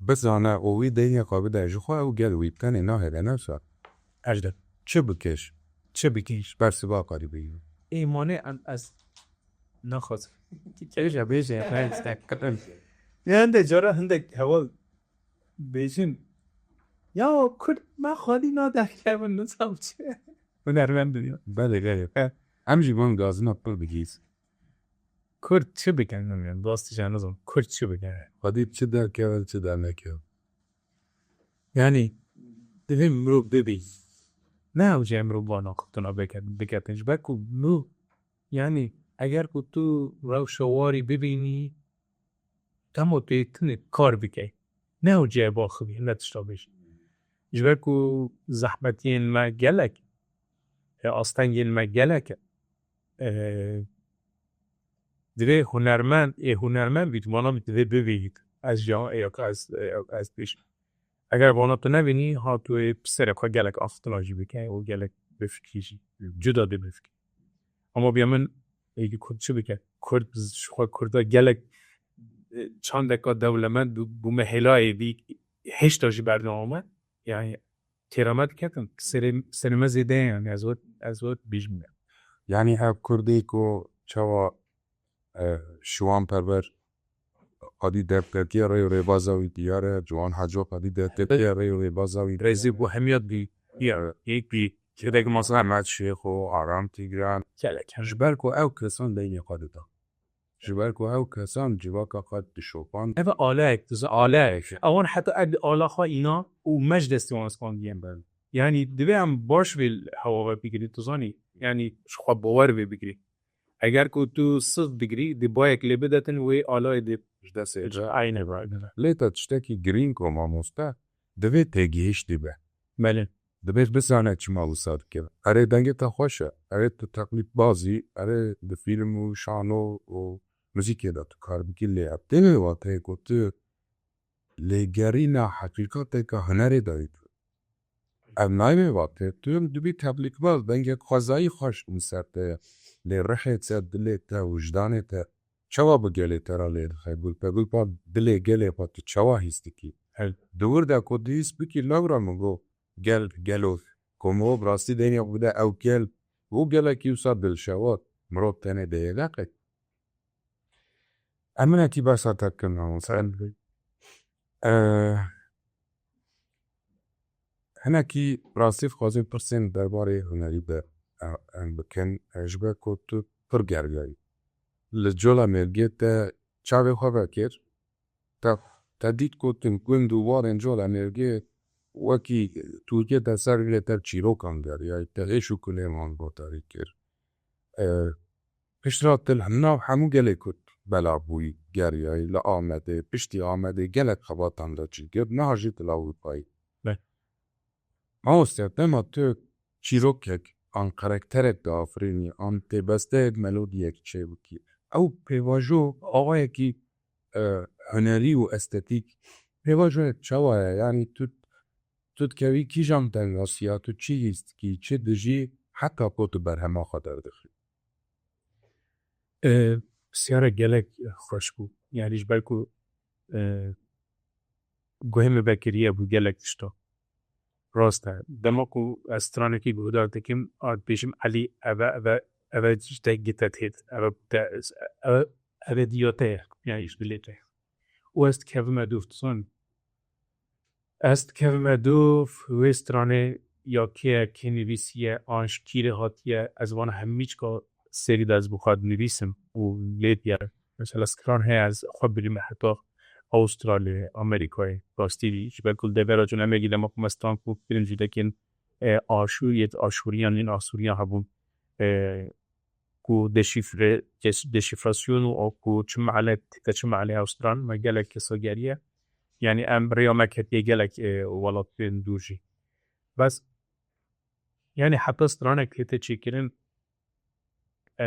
bizane û wî deynê xwe bide ji xwe, ew gel wî bi tenê nahêle, ne wisa? Ejder. Çi bikêş? Çi bikêş? Bersiva xwe dibînin. Ê, manê em ez naxwazim. Bêje, bêje, ya, ben işte, kadın. Ya hindek cara hindek heval bêjin. Ya Kurd me xwedî na derkevin, nizam çi. Hunermend diyor. Belê, belê. He. Em jî van gazina pir bigîz. Kurd çi bikin, bilmiyorum. Dost diyeceğiniz o. Kurd çi bikin? Xwedî çi derkevin, çi dernekevin. Yani, divê mirov bibî. Ne ew jî mirov vana xwe tuna bike-, biketin. Ji ber ku mirov, yani, eger ku tu rewşa warî bibînî, dema tu yê tinê kar bikey. Ne ew cihê baxivî, ne tişta bêjî. Ji ber ku zehmetiyên me gelek, e, astengên me gelek e. E, divê hunermend, ê hunermend bît, vana bît, divê bibît. Ez jî, e, yok, ez, e, yok, ez pêş. Eger vana tu nebînî, ha tu ê bi serê xwe gelek axiftina jî bike û gelek bifikî jî. Cuda dê bifikî. Ama biya min, êkî Kurd çi bike? Kurd, ji xwe Kurda gelek, e, çandeka dewlemend bû-, bûme hêlayê bî, hêşta jî berdewam e. Yani, têra me diketin, serê, serê me zêde ye, yani, ez wet, ez wet bêjim ya. Yani, ev Kurdê ku çawa, e, Şiwan Perwer xwedî derketiye, rê û rêbaza wî diyar e, Ciwan Heco xwedî derketiye, rê û rêbaza wî diyar e. Rêzî bû hemiya dî, diyar e. Yek bî, yek Mehmet Şêxo, Aram Tîgran. Gelek. Ji ber ku ew kesan deynê xwe dida. Ji ber ku ew kesan civaka xwe dişopand. Ev aleyek, tu zî aleyek. Ewan heta ev ala xwe îna û me ji destê wan spandiye. Belê. Yani, divê em baş vê hewa ve bigirî, tu zanî. Yani, ji xwe bawer vê bigirî. Eger ku tu sif digirî, dê bayek lê bidetin wê alayê dê. Ji destê. Aynen, aynen. Lê te tiştekî girîng ku mamoste, divê têgihiştî be. Belê. Divê bizane çima wisa dike. Erê, dengê te xweş e. Erê, tu teqlîdbaz î. Erê, di fîlm û şano û muzîkê de tu kar bikî, lê ev tê wê wateyê ku tu lêgerîna heqîqeteke hunerê dayî tu. Ev nayê wê wateyê. Tu dibî teqlîdbaz, dengek xwezayî xweş li ser te ye. Lê rihê te, dilê te, wijdanê te çawa bi gelê te re lê dixe? Gulpe, gulpa dilê gelê xwe tu çawa hîs dikî? Her di wir de ku tu hîs bikî, lewra min got, gel, gelo, ku mirov bi rastî deynê xwe bide ew gel, û gelekî wisa dilşewat, mirov tenê dihêle qet. Em hinekî behsa te kirin, mamoste. Sen. Eh, hinekî rastî dixwazin pirsên derbarê hunerî de, eh, em bikin. Eh, ji ber ku tu pir geriyayî. Li Colemêrgê te çavê xwe vekir, te, te dît ku tu gund û warên Colemêrgê wekî tûrkê te ser rê te çîrokan geriyayî, te hêş û kulê wan gotarî kir. Eh, piştre tu li nav hemû gelê Kurd bela bûyî, geriyayî li Amedê, piştî Amedê gelek xebatan de çêkir, niha jî tu li Ewropayî. Be. Mamoste, dema tu çîrokek an karakterek diafirînî, an têbesteyek melodiyek çêbikî, ew pêvajo awayekî, e, hunerî û estetîk pêvajoyek çawa ye? Yanî tu, tu dikevî kîjan tengasiya, tu çi hîs dikî, çi dijî heta ku tu berhema xwe derdixî? E, Pisyarek gelek xweş bû. Yanî ji ber ku, e, guhê min vekiriye bû gelek tişta. Rast e. Dema ku ez stranekî guhdar dikim, a dibêjim, Elî, eve, eve, eve ji te gite têt. Eve te, eve, eve diya te ye. Yanî ji dilê te ye. Û ez dikevime dûr, tu zanî. Ez dikevime dûr, wê stranê ya kê ye, kê nivîsiye, an ji kîrê hatiye, ez vana hemîçka serî de ez bi xwe dinivîsim û lê diye. Mesela stran heye ez xwe birîme heta Avustralyayê, Amerîkayê, rastî jî. Ji ber ku li devera cûn em ê gî dema ku me stran ku kirin jî dekin, e, Aşûr, yê Aşûriyan, yên Asûriyan hebûn. E, ku deşîfre-, deş-, deşîfrasyon û o ku çi mane, têke çi mane ew stran, me gelek kesa geriye. Yanî em rêya me ketiye gelek, e, welatên dûr jî. Bes, yanî heta stranek tête çêkirin, e,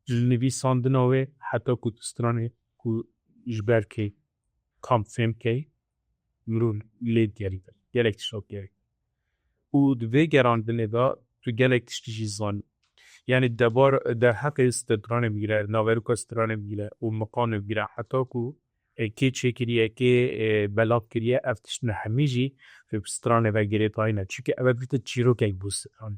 ji nivîsandina wê heta ku tu stranê ku ji ber kê kam fêm key, mirov lê digerî, gelek tişt gerî. Û di vê gerandinê de tu gelek tiştî jî zanî. Yanî debar, derheqê stranê bigire, naveroka stranê bigire û miqanê bigire, heta ku, e, kê çêkiriye, kê, e, belav kiriye, ev tiştine hemî jî bi stranê ve girêdayî ne. Çunke ev e bîte çîrokek bû stranê.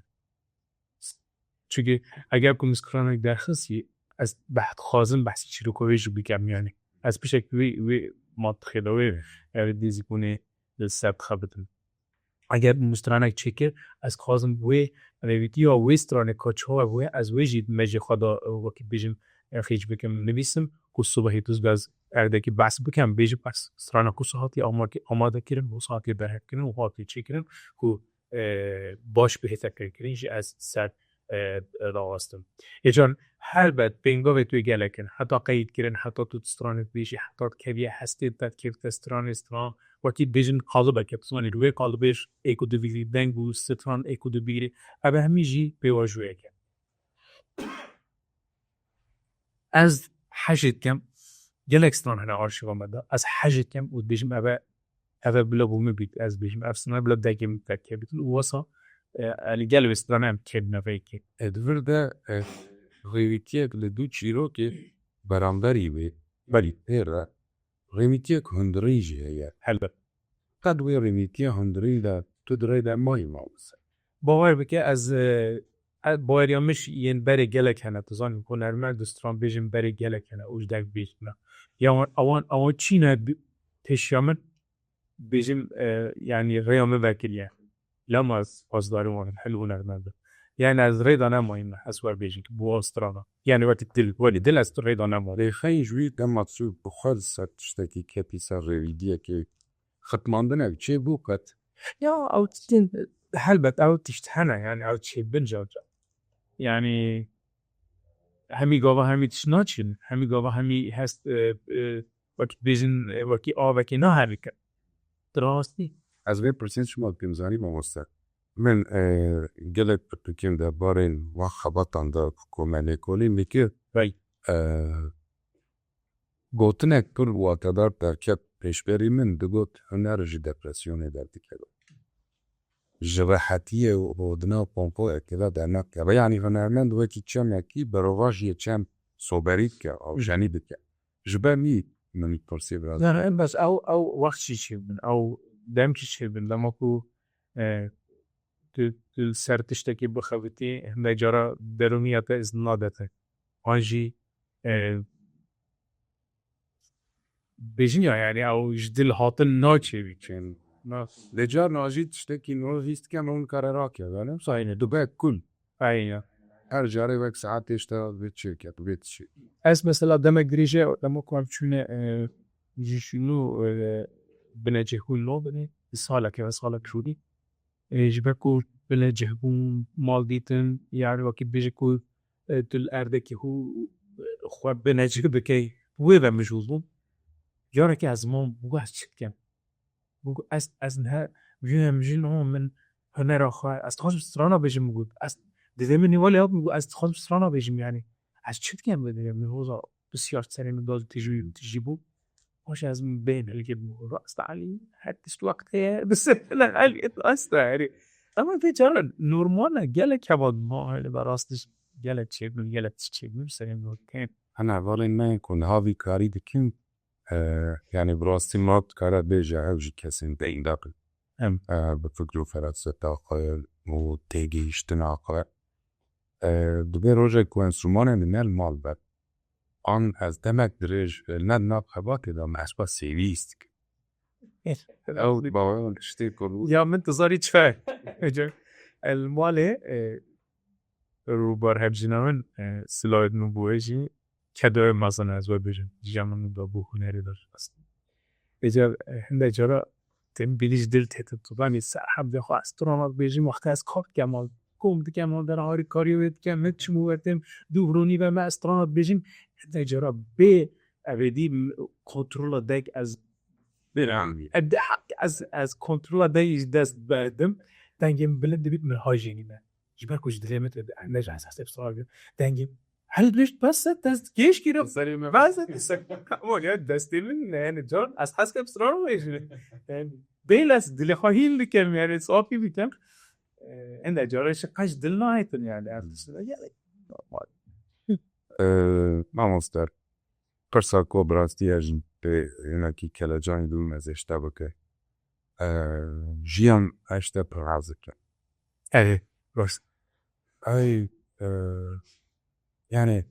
Çunke eger ku min stranek derxistî, ez beh-, dixwazim behsê çîroka wê jî bikem, yanî. Ez pişek wê, wê mantixê de, wê, ev dîzîbûnê li ser dixebitim. Eger min stranek çêkir, ez dixwazim wê rêwîtiya wê stranê ka çawa bûye, ez wê jî di mejê xwe de, e, wekî bêjim, e, xêc bikim, nivîsim, ku sibehê tu ez erdekî behs bikem, bêjim ez strana ku hatiye amake-, amade kirin, ku hatiye berhev kirin û hatiye çêkirin, ku, e, baş bihête qirkirin jî ez ser, e, rawestim. Êcan, helbet pêngavê tu gelek in, heta qeyd kirin, heta tu stranê dibêjî, heta dikeviye hestê te dikevite stranê, stran, wekî dibêjin qalibeke, tu zanî, li wê qalibê ê ku dibîrî, deng û stran ê ku dibîrî, ev hemî jî pêvajoyek e. Ez hejê dikim, gelek stran hene arşîva me de, ez hejê dikim û dibêjim, ev e, ev e bila bo min bît, ez dibêjim, ev stran bila dengê min derkevîtin û wesa, e, li gel wê strana em kevîne vê yekê. E, di vir de, e, rêwîtiyek li du çîrokê beramberî wê, belî, pê re rêwîtiyek hundirî jî heye. Helbet. Qet wê rêwîtiya hundirî de tu di rê de mayî, mamoste? Bawer bike, ez, e, e, baweriya min jî yên berê gelek hene. Tu zanî, hunermend û stranbêjên berê gelek hene û ji deng bêjin ne. Ya wan, ewan, ewan çîne bi-, pêşiya min bêjim, e, yanî rêya min vekiriye. Lema ez xwezdarî wan in, hil hunermend in. Yanî ez rê de nemayîm ez wer bêjim, bi wan strana. Yanî wekî dil, welî dil ez rê de nemayîm. Rêxeyê ji wî dema tu bi xwe li ser tiştekî ketî ser rêwîdiyekê, xitmandin ev çêbû qet? Ya, ew tiştên, helbet ew tişt hene, yanî ew çêbin car car. Yanî hemî gava hemî tişt naçin, hemî gava hemî hest, e, e, wekî dibêjin, e, wekî avekê naherikin. Di rastî. Ez vê pirsên çima dikim zanî, mamoste? Min, e, gelek pirtûkên derbarê wan xebatan de ku me lêkolîn dikir. Bey. E, Gotinek pir watedar derket pêşberî min, digot, huner ji depresyonê derdikeve. Ji rehetiyê û rodina konforeke de dernakeve. Yanî hunermend wekî çemekî berovajiyê çem soberî dike, awjenî dike. Ji ber wî min pirsî biraz. Ne, ne, bes ew, ew wext jî çêbin, ew dem jî çêbin. Dema ku, e, tu, tu li ser tiştekî bixebitî, hindek cara derûniya te îzin nade te. Wan jî, e, bêjin ya, yanî ew ji dil hatin naçê wî. Çin. Na. Lê carna jî tiştekî nû hîs dikem ew nikare rakeve, ne? Aynen. Dibek kul. Aynen. Her carê wek saetê ji te vê çêke, vê tişî. Ez mesela demek dirêj e, dema ku em çûne, e, ji şûnû, e, binecihbûn lo binê, saleke ve salek şûnî. E, ji ber ku binecihbûn, mal dîtin, yani wekî bêje ku, e, tu li erdekî hû, e, xwe binecih bikey, wê ve mijûl bûm. Carekê ez mam, bû ez çi dikem? Bû ez, ez niha bûye mijûl, no, min hunera xwe, ez dixwazim strana bêjim, bû ez, didê min nîwalê hat, bû ez dixwazim strana bêjim, yani. Ez çi dikem bi didê min, hoza, pisyar serê min da tijî, tijî bû. Baş ez bê belkî bu rast alî her tişt wextê ye. Disipline alî rast alî. Ama vê cara normal e. Gelek heval ma hele be rast diş gelek çêbir, gelek çêbir serê normal. Hene hevalên me ku niha vî karî dikin, e, yani bi rastî ma dikare bêje ew jî kesên deyndar in. Em. E, bi fikr û feraseta xwe û têgihiştina xwe. E, dibê rojek ku enstrûmanê min ne li mal be. An ez demek dirêj, e, ne di nav xebatê de me hesba sêwî îstikim. Ew bawer tiştê ku Ya min tu zarî çi fe? Ece, el malê, e, rûbar hevjîna min, e, silayet min bûye jî kedoyê mezin e, ez we bêjim. Jiyan min da bû hunerê de. Ece, e, hinde cara tem bilîş dil tête tutanî ser hevdê xwe ez strana dibêjim, wexta ez kar dikem, al, kom dikem, al, dera harîkariyê wê dikem, min çim û wetim, dû hronî ve me ez strana dibêjim, hinde cara bê evêdî m-, kontrola dek ez Bêran. ez, ez, ez kontrola dek ji dest berdim, dengê min bilind dibît min hajênî me. Ji ber ku ji dilê min tê, ne ji hesasê bi strana bî. Dengê min Hel dişt bes e, dest geş kiro. Serê me. Bes e, se-, ama ya destê min ne, yani, can, ez hes kem strana bêjim. Yani, bêle ez dilê xwe hîn dikem, yani, safî bikem. Ee, ende cara şi kaç dil naytin, yani, artık, yani, normal. Ee, mamoste, pirsa ku bi rastî ya jî pê hinekî kelecanî dû mezêşte bike. Ee, jiyan eşte pir hez dike. Evet, rast. Ay, e, yani,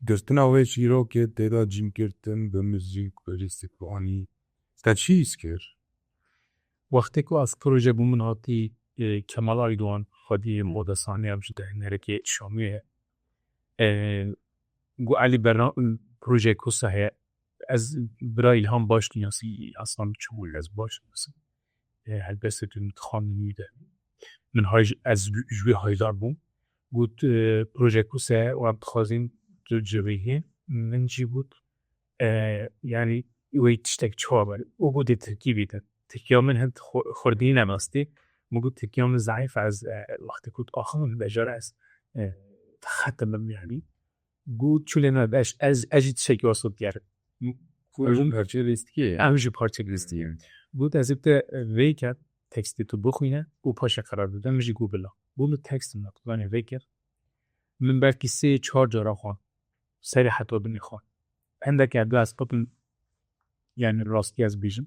girtina wê çîrokê tê de cîn girtin bi muzîk, bi lîstikvanî. Te çi hîs kir? Wextê ku ez proje bû min hatî, e, Kemal Aydoğan, xwedî modesanê ev ji dehinerekê Şamiyê ye. E, gu Elî Berna, proje Kusa heye. Ez bira Îlhan baş dinasî, aslan çi bû ez baş dinasî. E, helbestê tu dixwandin wî de. Min hay, ez ji wî haydar bûm. Got, e, proje Kusa, wan dixwazin tu civîhî. Min jî got, e, yani, wê tiştek çawa be. Û got dê Tirkî bîte. Tirkiya min hin xwe-, xwerdî nemastî. Min got Tirkiya min zayîf e, ez, e, wextê ku axivim bejara ez, e, xetimim yani. Got çulê me beş, ez, ez jî tiştekî wesa digerim. Ew jî parçeyê lîstikê ye. Em jî parçeyê lîstikê ye. Got ez ê te vê ker, tekstê tu bixwîne û paşê qerar bide, min jî got bila. Got min tekst min, yani vê ker. Min belkî sê çar cara xwend. Serê heta binê xwend. Hindek erdi ez qetim, yani rastî ez bêjim.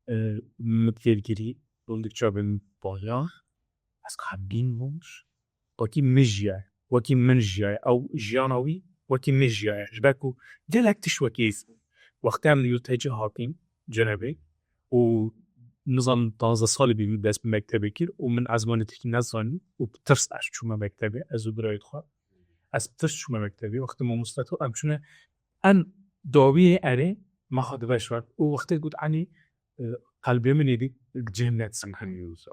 E, min têrgirî, hindek çavên min baya. Ez xemgîn bûm. Wekî min jiyaye. Wekî min jiyaye. Ew jiyana wî wekî min jiyaye. Ji ber ku gelek tişt wekî hêz bû. Wextê em li yurtê cî hatîn, cenebê, û nizanim panzdeh salî bî min dest bi mektebê kir û min ezmanê tirkî nezanî û bi tirs ez çûme mektebê, ez û birayê xwe. Ez bi tirs çûme mektebê. Wextê mamoste got em çûne en dawiyê erê me xwe dibe şwar. Û wextê got enî, e, qelbê min êdî cihim nedizim.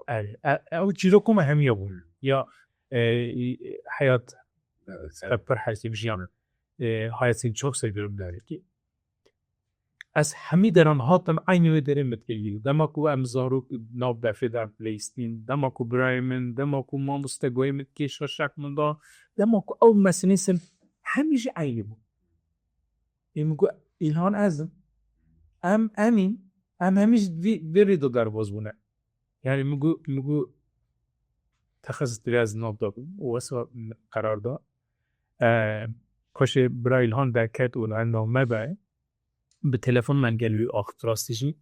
Erê. E, ew çîroka me hemiya bû. Ya, e, e, heyat, Evet, e, pir hesî jiyan. E, hayatını çok seviyorum der ki. Ez hemî deran hatim eynî wê derê min dikir. Dema ku em zarok nav befê de em leyistîn, dema ku birayê min, dema ku mamoste goyê min dikê şaşek min da, dema ku ew mesinî sin, hemî jî eynî bû. Ê min got, Îlhan ez im. Em, em in. Em hemî jî vî, vî rê de derbas bûne. Yani min got, min got, texesus dirê ez nav da bûm û wesa qerar da. E, paşê bira Îlhan derket û li endam me be. Bi telefon me gel wî axift rastî jî.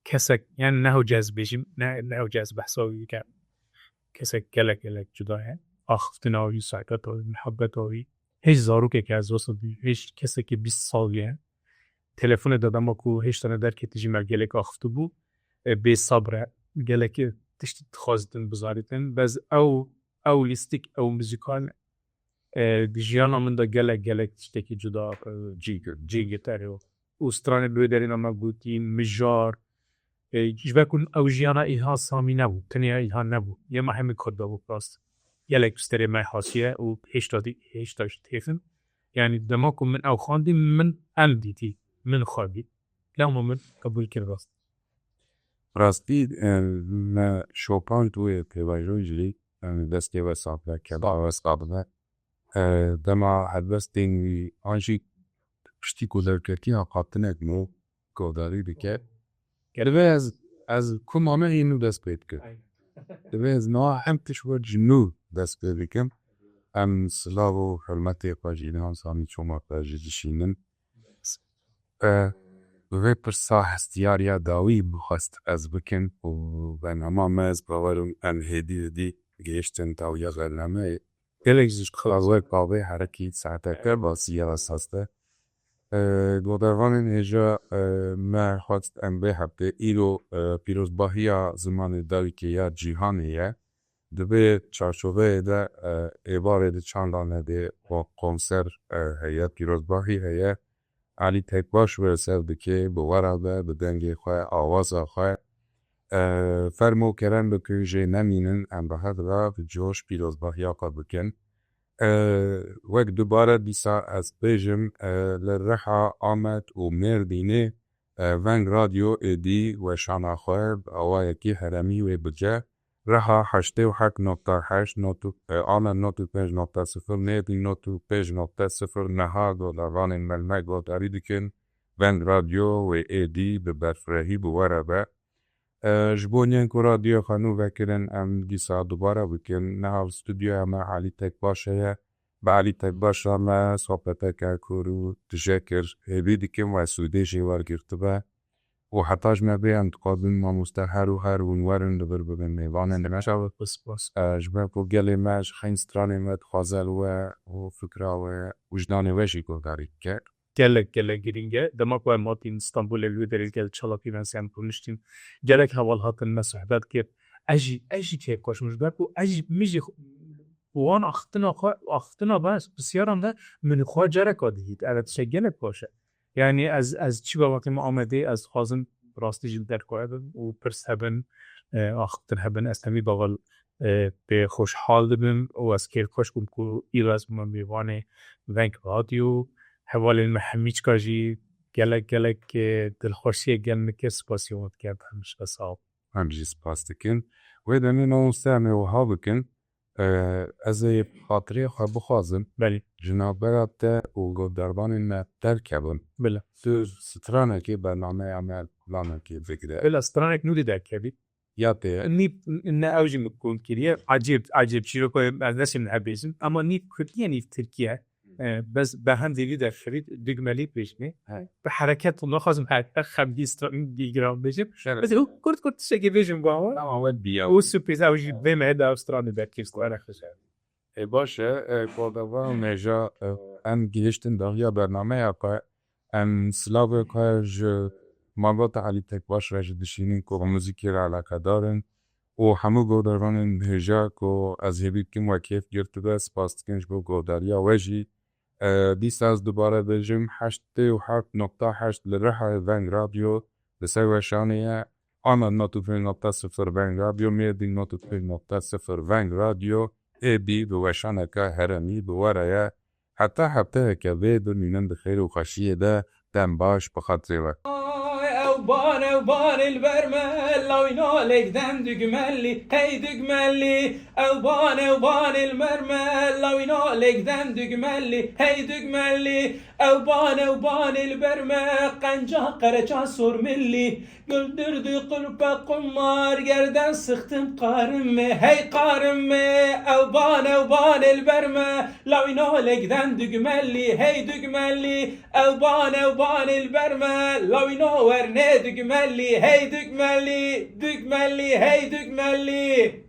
Kesek, yani ne hewce ez bêjim, ne, ne hewce ez behsa wî bikim. Kesek gelek, gelek cuda ye. Axiftina wî, saybeta wî, muhabbeta wî. Hiç zarokek ez wisa bî, hiç kesekî bîst sal ye. Telefonê de dema ku hêşta ne derketî jî me gelek axifti bû. E, bê sabr e, gelek tiştî dixwazitin bizanîtin. Bes ew, ew lîstik, ew muzîkal, e, di jiyana min de gelek, gelek tiştekî cuda, e, cî, cî gitarê û stranê bi wê derê me gotî, mijar. E, ji ber ku ew jiyana Îlhan Samî nebû, tenê Îlhan nebû. Yê me hemî Kurd de bû rast. Gelek pisterê me hasiye û hêşta dî, hêşta jî têfin. Yani dema ku min ew xwendî, min em dîtî, min xwendî. Lewma min qebûl kir rast. Rastî, e, me şopand wê pêvajoyî jî, e, destê we sax be, keda we sax be. E, dema helbestên wî an jî piştî ku derketiya hatinek bû, guhdarî dike. Divê ez, ez ku mame hî nû dest pê dikim. Divê ez niha em tişt we ji nû dest pê bikim. Em silav û hurmetê xwe ji Îlham Samî Çomaka jî dişînin. E, vê pirsa hestiyariya dawî bixwest ez bikim û bernama me ez bawer im em hêdî hêdî gihiştin dawiya bernameyê. Gelek ji xelazwek bavê herekî saeteke basî ya esas de. E, Godervanên hêja, e, me xwest em vê heftê îro, e, pîrozbahiya zimanê dawîkê ya cîhanê ye. Di vê çarçoveyê de, e, êvarê di çanda me dê xwe konser, e, heye, pîrozbahî heye. Elî Tekbaş wê ser dike, bi we re be, bi dengê xwe, awaza xwe. E, fermo kerem bikin, jê nemînin, em bi hev re bi coş pîrozbahiya xwe bikin. E, wek dubare dîsa ez bêjim, e, li Riha, Amed û Mêrdînê, e, Veng Radyo êdî weşana xwe bi awayekî heremî wê bice. Riha heştê û heft nokta heşt, not û, e, Amed nod û pênc nokta sifir, Mêrdîn nod û pênc nokta sifir, niha godarvanên me li me guhdarî dikin. Veng Radyo wê êdî bi berfirehî bi we re be. E, ji bo yên ku radyoya xwe nû vekirin, em dîsa dubare bikin. Niha li stûdyoya me Elî Tekbaş heye. Bi Elî Tekbaş re me sohbeteke kûr û tije kir. Hêvî dikim we sûdê jê wergirtibe. Û heta ji me bê em dixwazin mamoste her û her hûn werin li vir bibin mêvanên me. Spas, spas. E, ji ber ku gelê me ji xeyn stranê me dixwaze li we û fikra we, wijdanê we jî guhdarî bike. Gelek, gelek girîng e. Dema ku em hatîn Stenbolê li wê derê gel çalakî me sî em rûniştîn. Gelek heval hatin me sohbet kir. Ez jî, ez jî kêfxweş bûm. Ji ber ku ez jî, min jî wan axiftina xwe, axiftina me, pirsiyara me, min xwe careka dihît. Ev tiştek gelek baş e. Yani ez, ez çi bawekim Amedê, ez dixwazim rastî jî li derkevim û pirs hebin, e, axiftin hebin. Ez temî bawer, e, pê xweşhal dibim û ez kêfxweş bûm ku îro ez bûme mêvanê Veng Radyo. Hevalên me hemîçka jî gelek, gelek, e, dilxweşiyek gel min kir, spasiyê wan dikim, hemîçka sağ ol. Em jî spas dikin. Wê demê mamoste em ê wiha bikin. E, ez ê xatirê xwe bixwazim. Belê. Ji navbera te û guhdarvanên me derkevim. Belê. Tu stranekê bernameya me planekê bigire. Belê, stranek nû dê derkevî. Ya tê. Nîv, ne ew jî min kom kiriye. Ecêb, ecêb çîroka ez neşim niha bêjim. Ama nîv Kurdî ye, nîv Tirkî ye. E, bes berhem dêvî derkevî, dugmelî bêjimê. He. Bi hereket, naxwazim hereket, xemgîn, stra-, giran bêjim. Şeref. Bes û kurt kurt tiştekê bêjim bo awa. Tamam, we biya. Û sürpriz, ew jî vê me de ew stranê derkevî. Ê, baş e, e, guhdarvan û hêja, e, em gihiştin dawiya bernameya xwe. Em silavê xwe ji malbata Elî Tekbaş re jî dişînin ku bi muzîkê re eleqedar in û hemû guhdarvanên hêja ku ez hêvî dikim we kêf girtibe, spas dikin ji bo guhdariya we jî. E, dîsa ez dubare bêjim, heştê û heft nokta heşt li Rihayê Veng Radyo li ser weşanê ye. Amed nod û pênc nokta sifir Veng Radyo, Mêrdîn nod û pênc nokta sifir Veng Radyo êdî bi weşaneke heremî bi we re ye. Heta hefteyeke vê bimînin di xêr û xweşiyê de, dem baş bi xatirê we. Ew ban, ew banê li ber me, lawîna lêk den dugmelî, hey dugmelî. Ew ban, ew banê li ber me, lawîna lêk den dugmelî, hey dugmelî. Ew ban, ew banê li ber me, qenca qereça sor milî. Güldürdü kulpe qumar, gerden sıktım karımı, hey karımı. Ew ban, ew banê li ber me, lawîna lêk den dugmelî, hey dugmelî. Ew ban, ew banê li ber me, lawîna wernê dugmelî, hey dugmelî, dugmelî, hey dugmelî.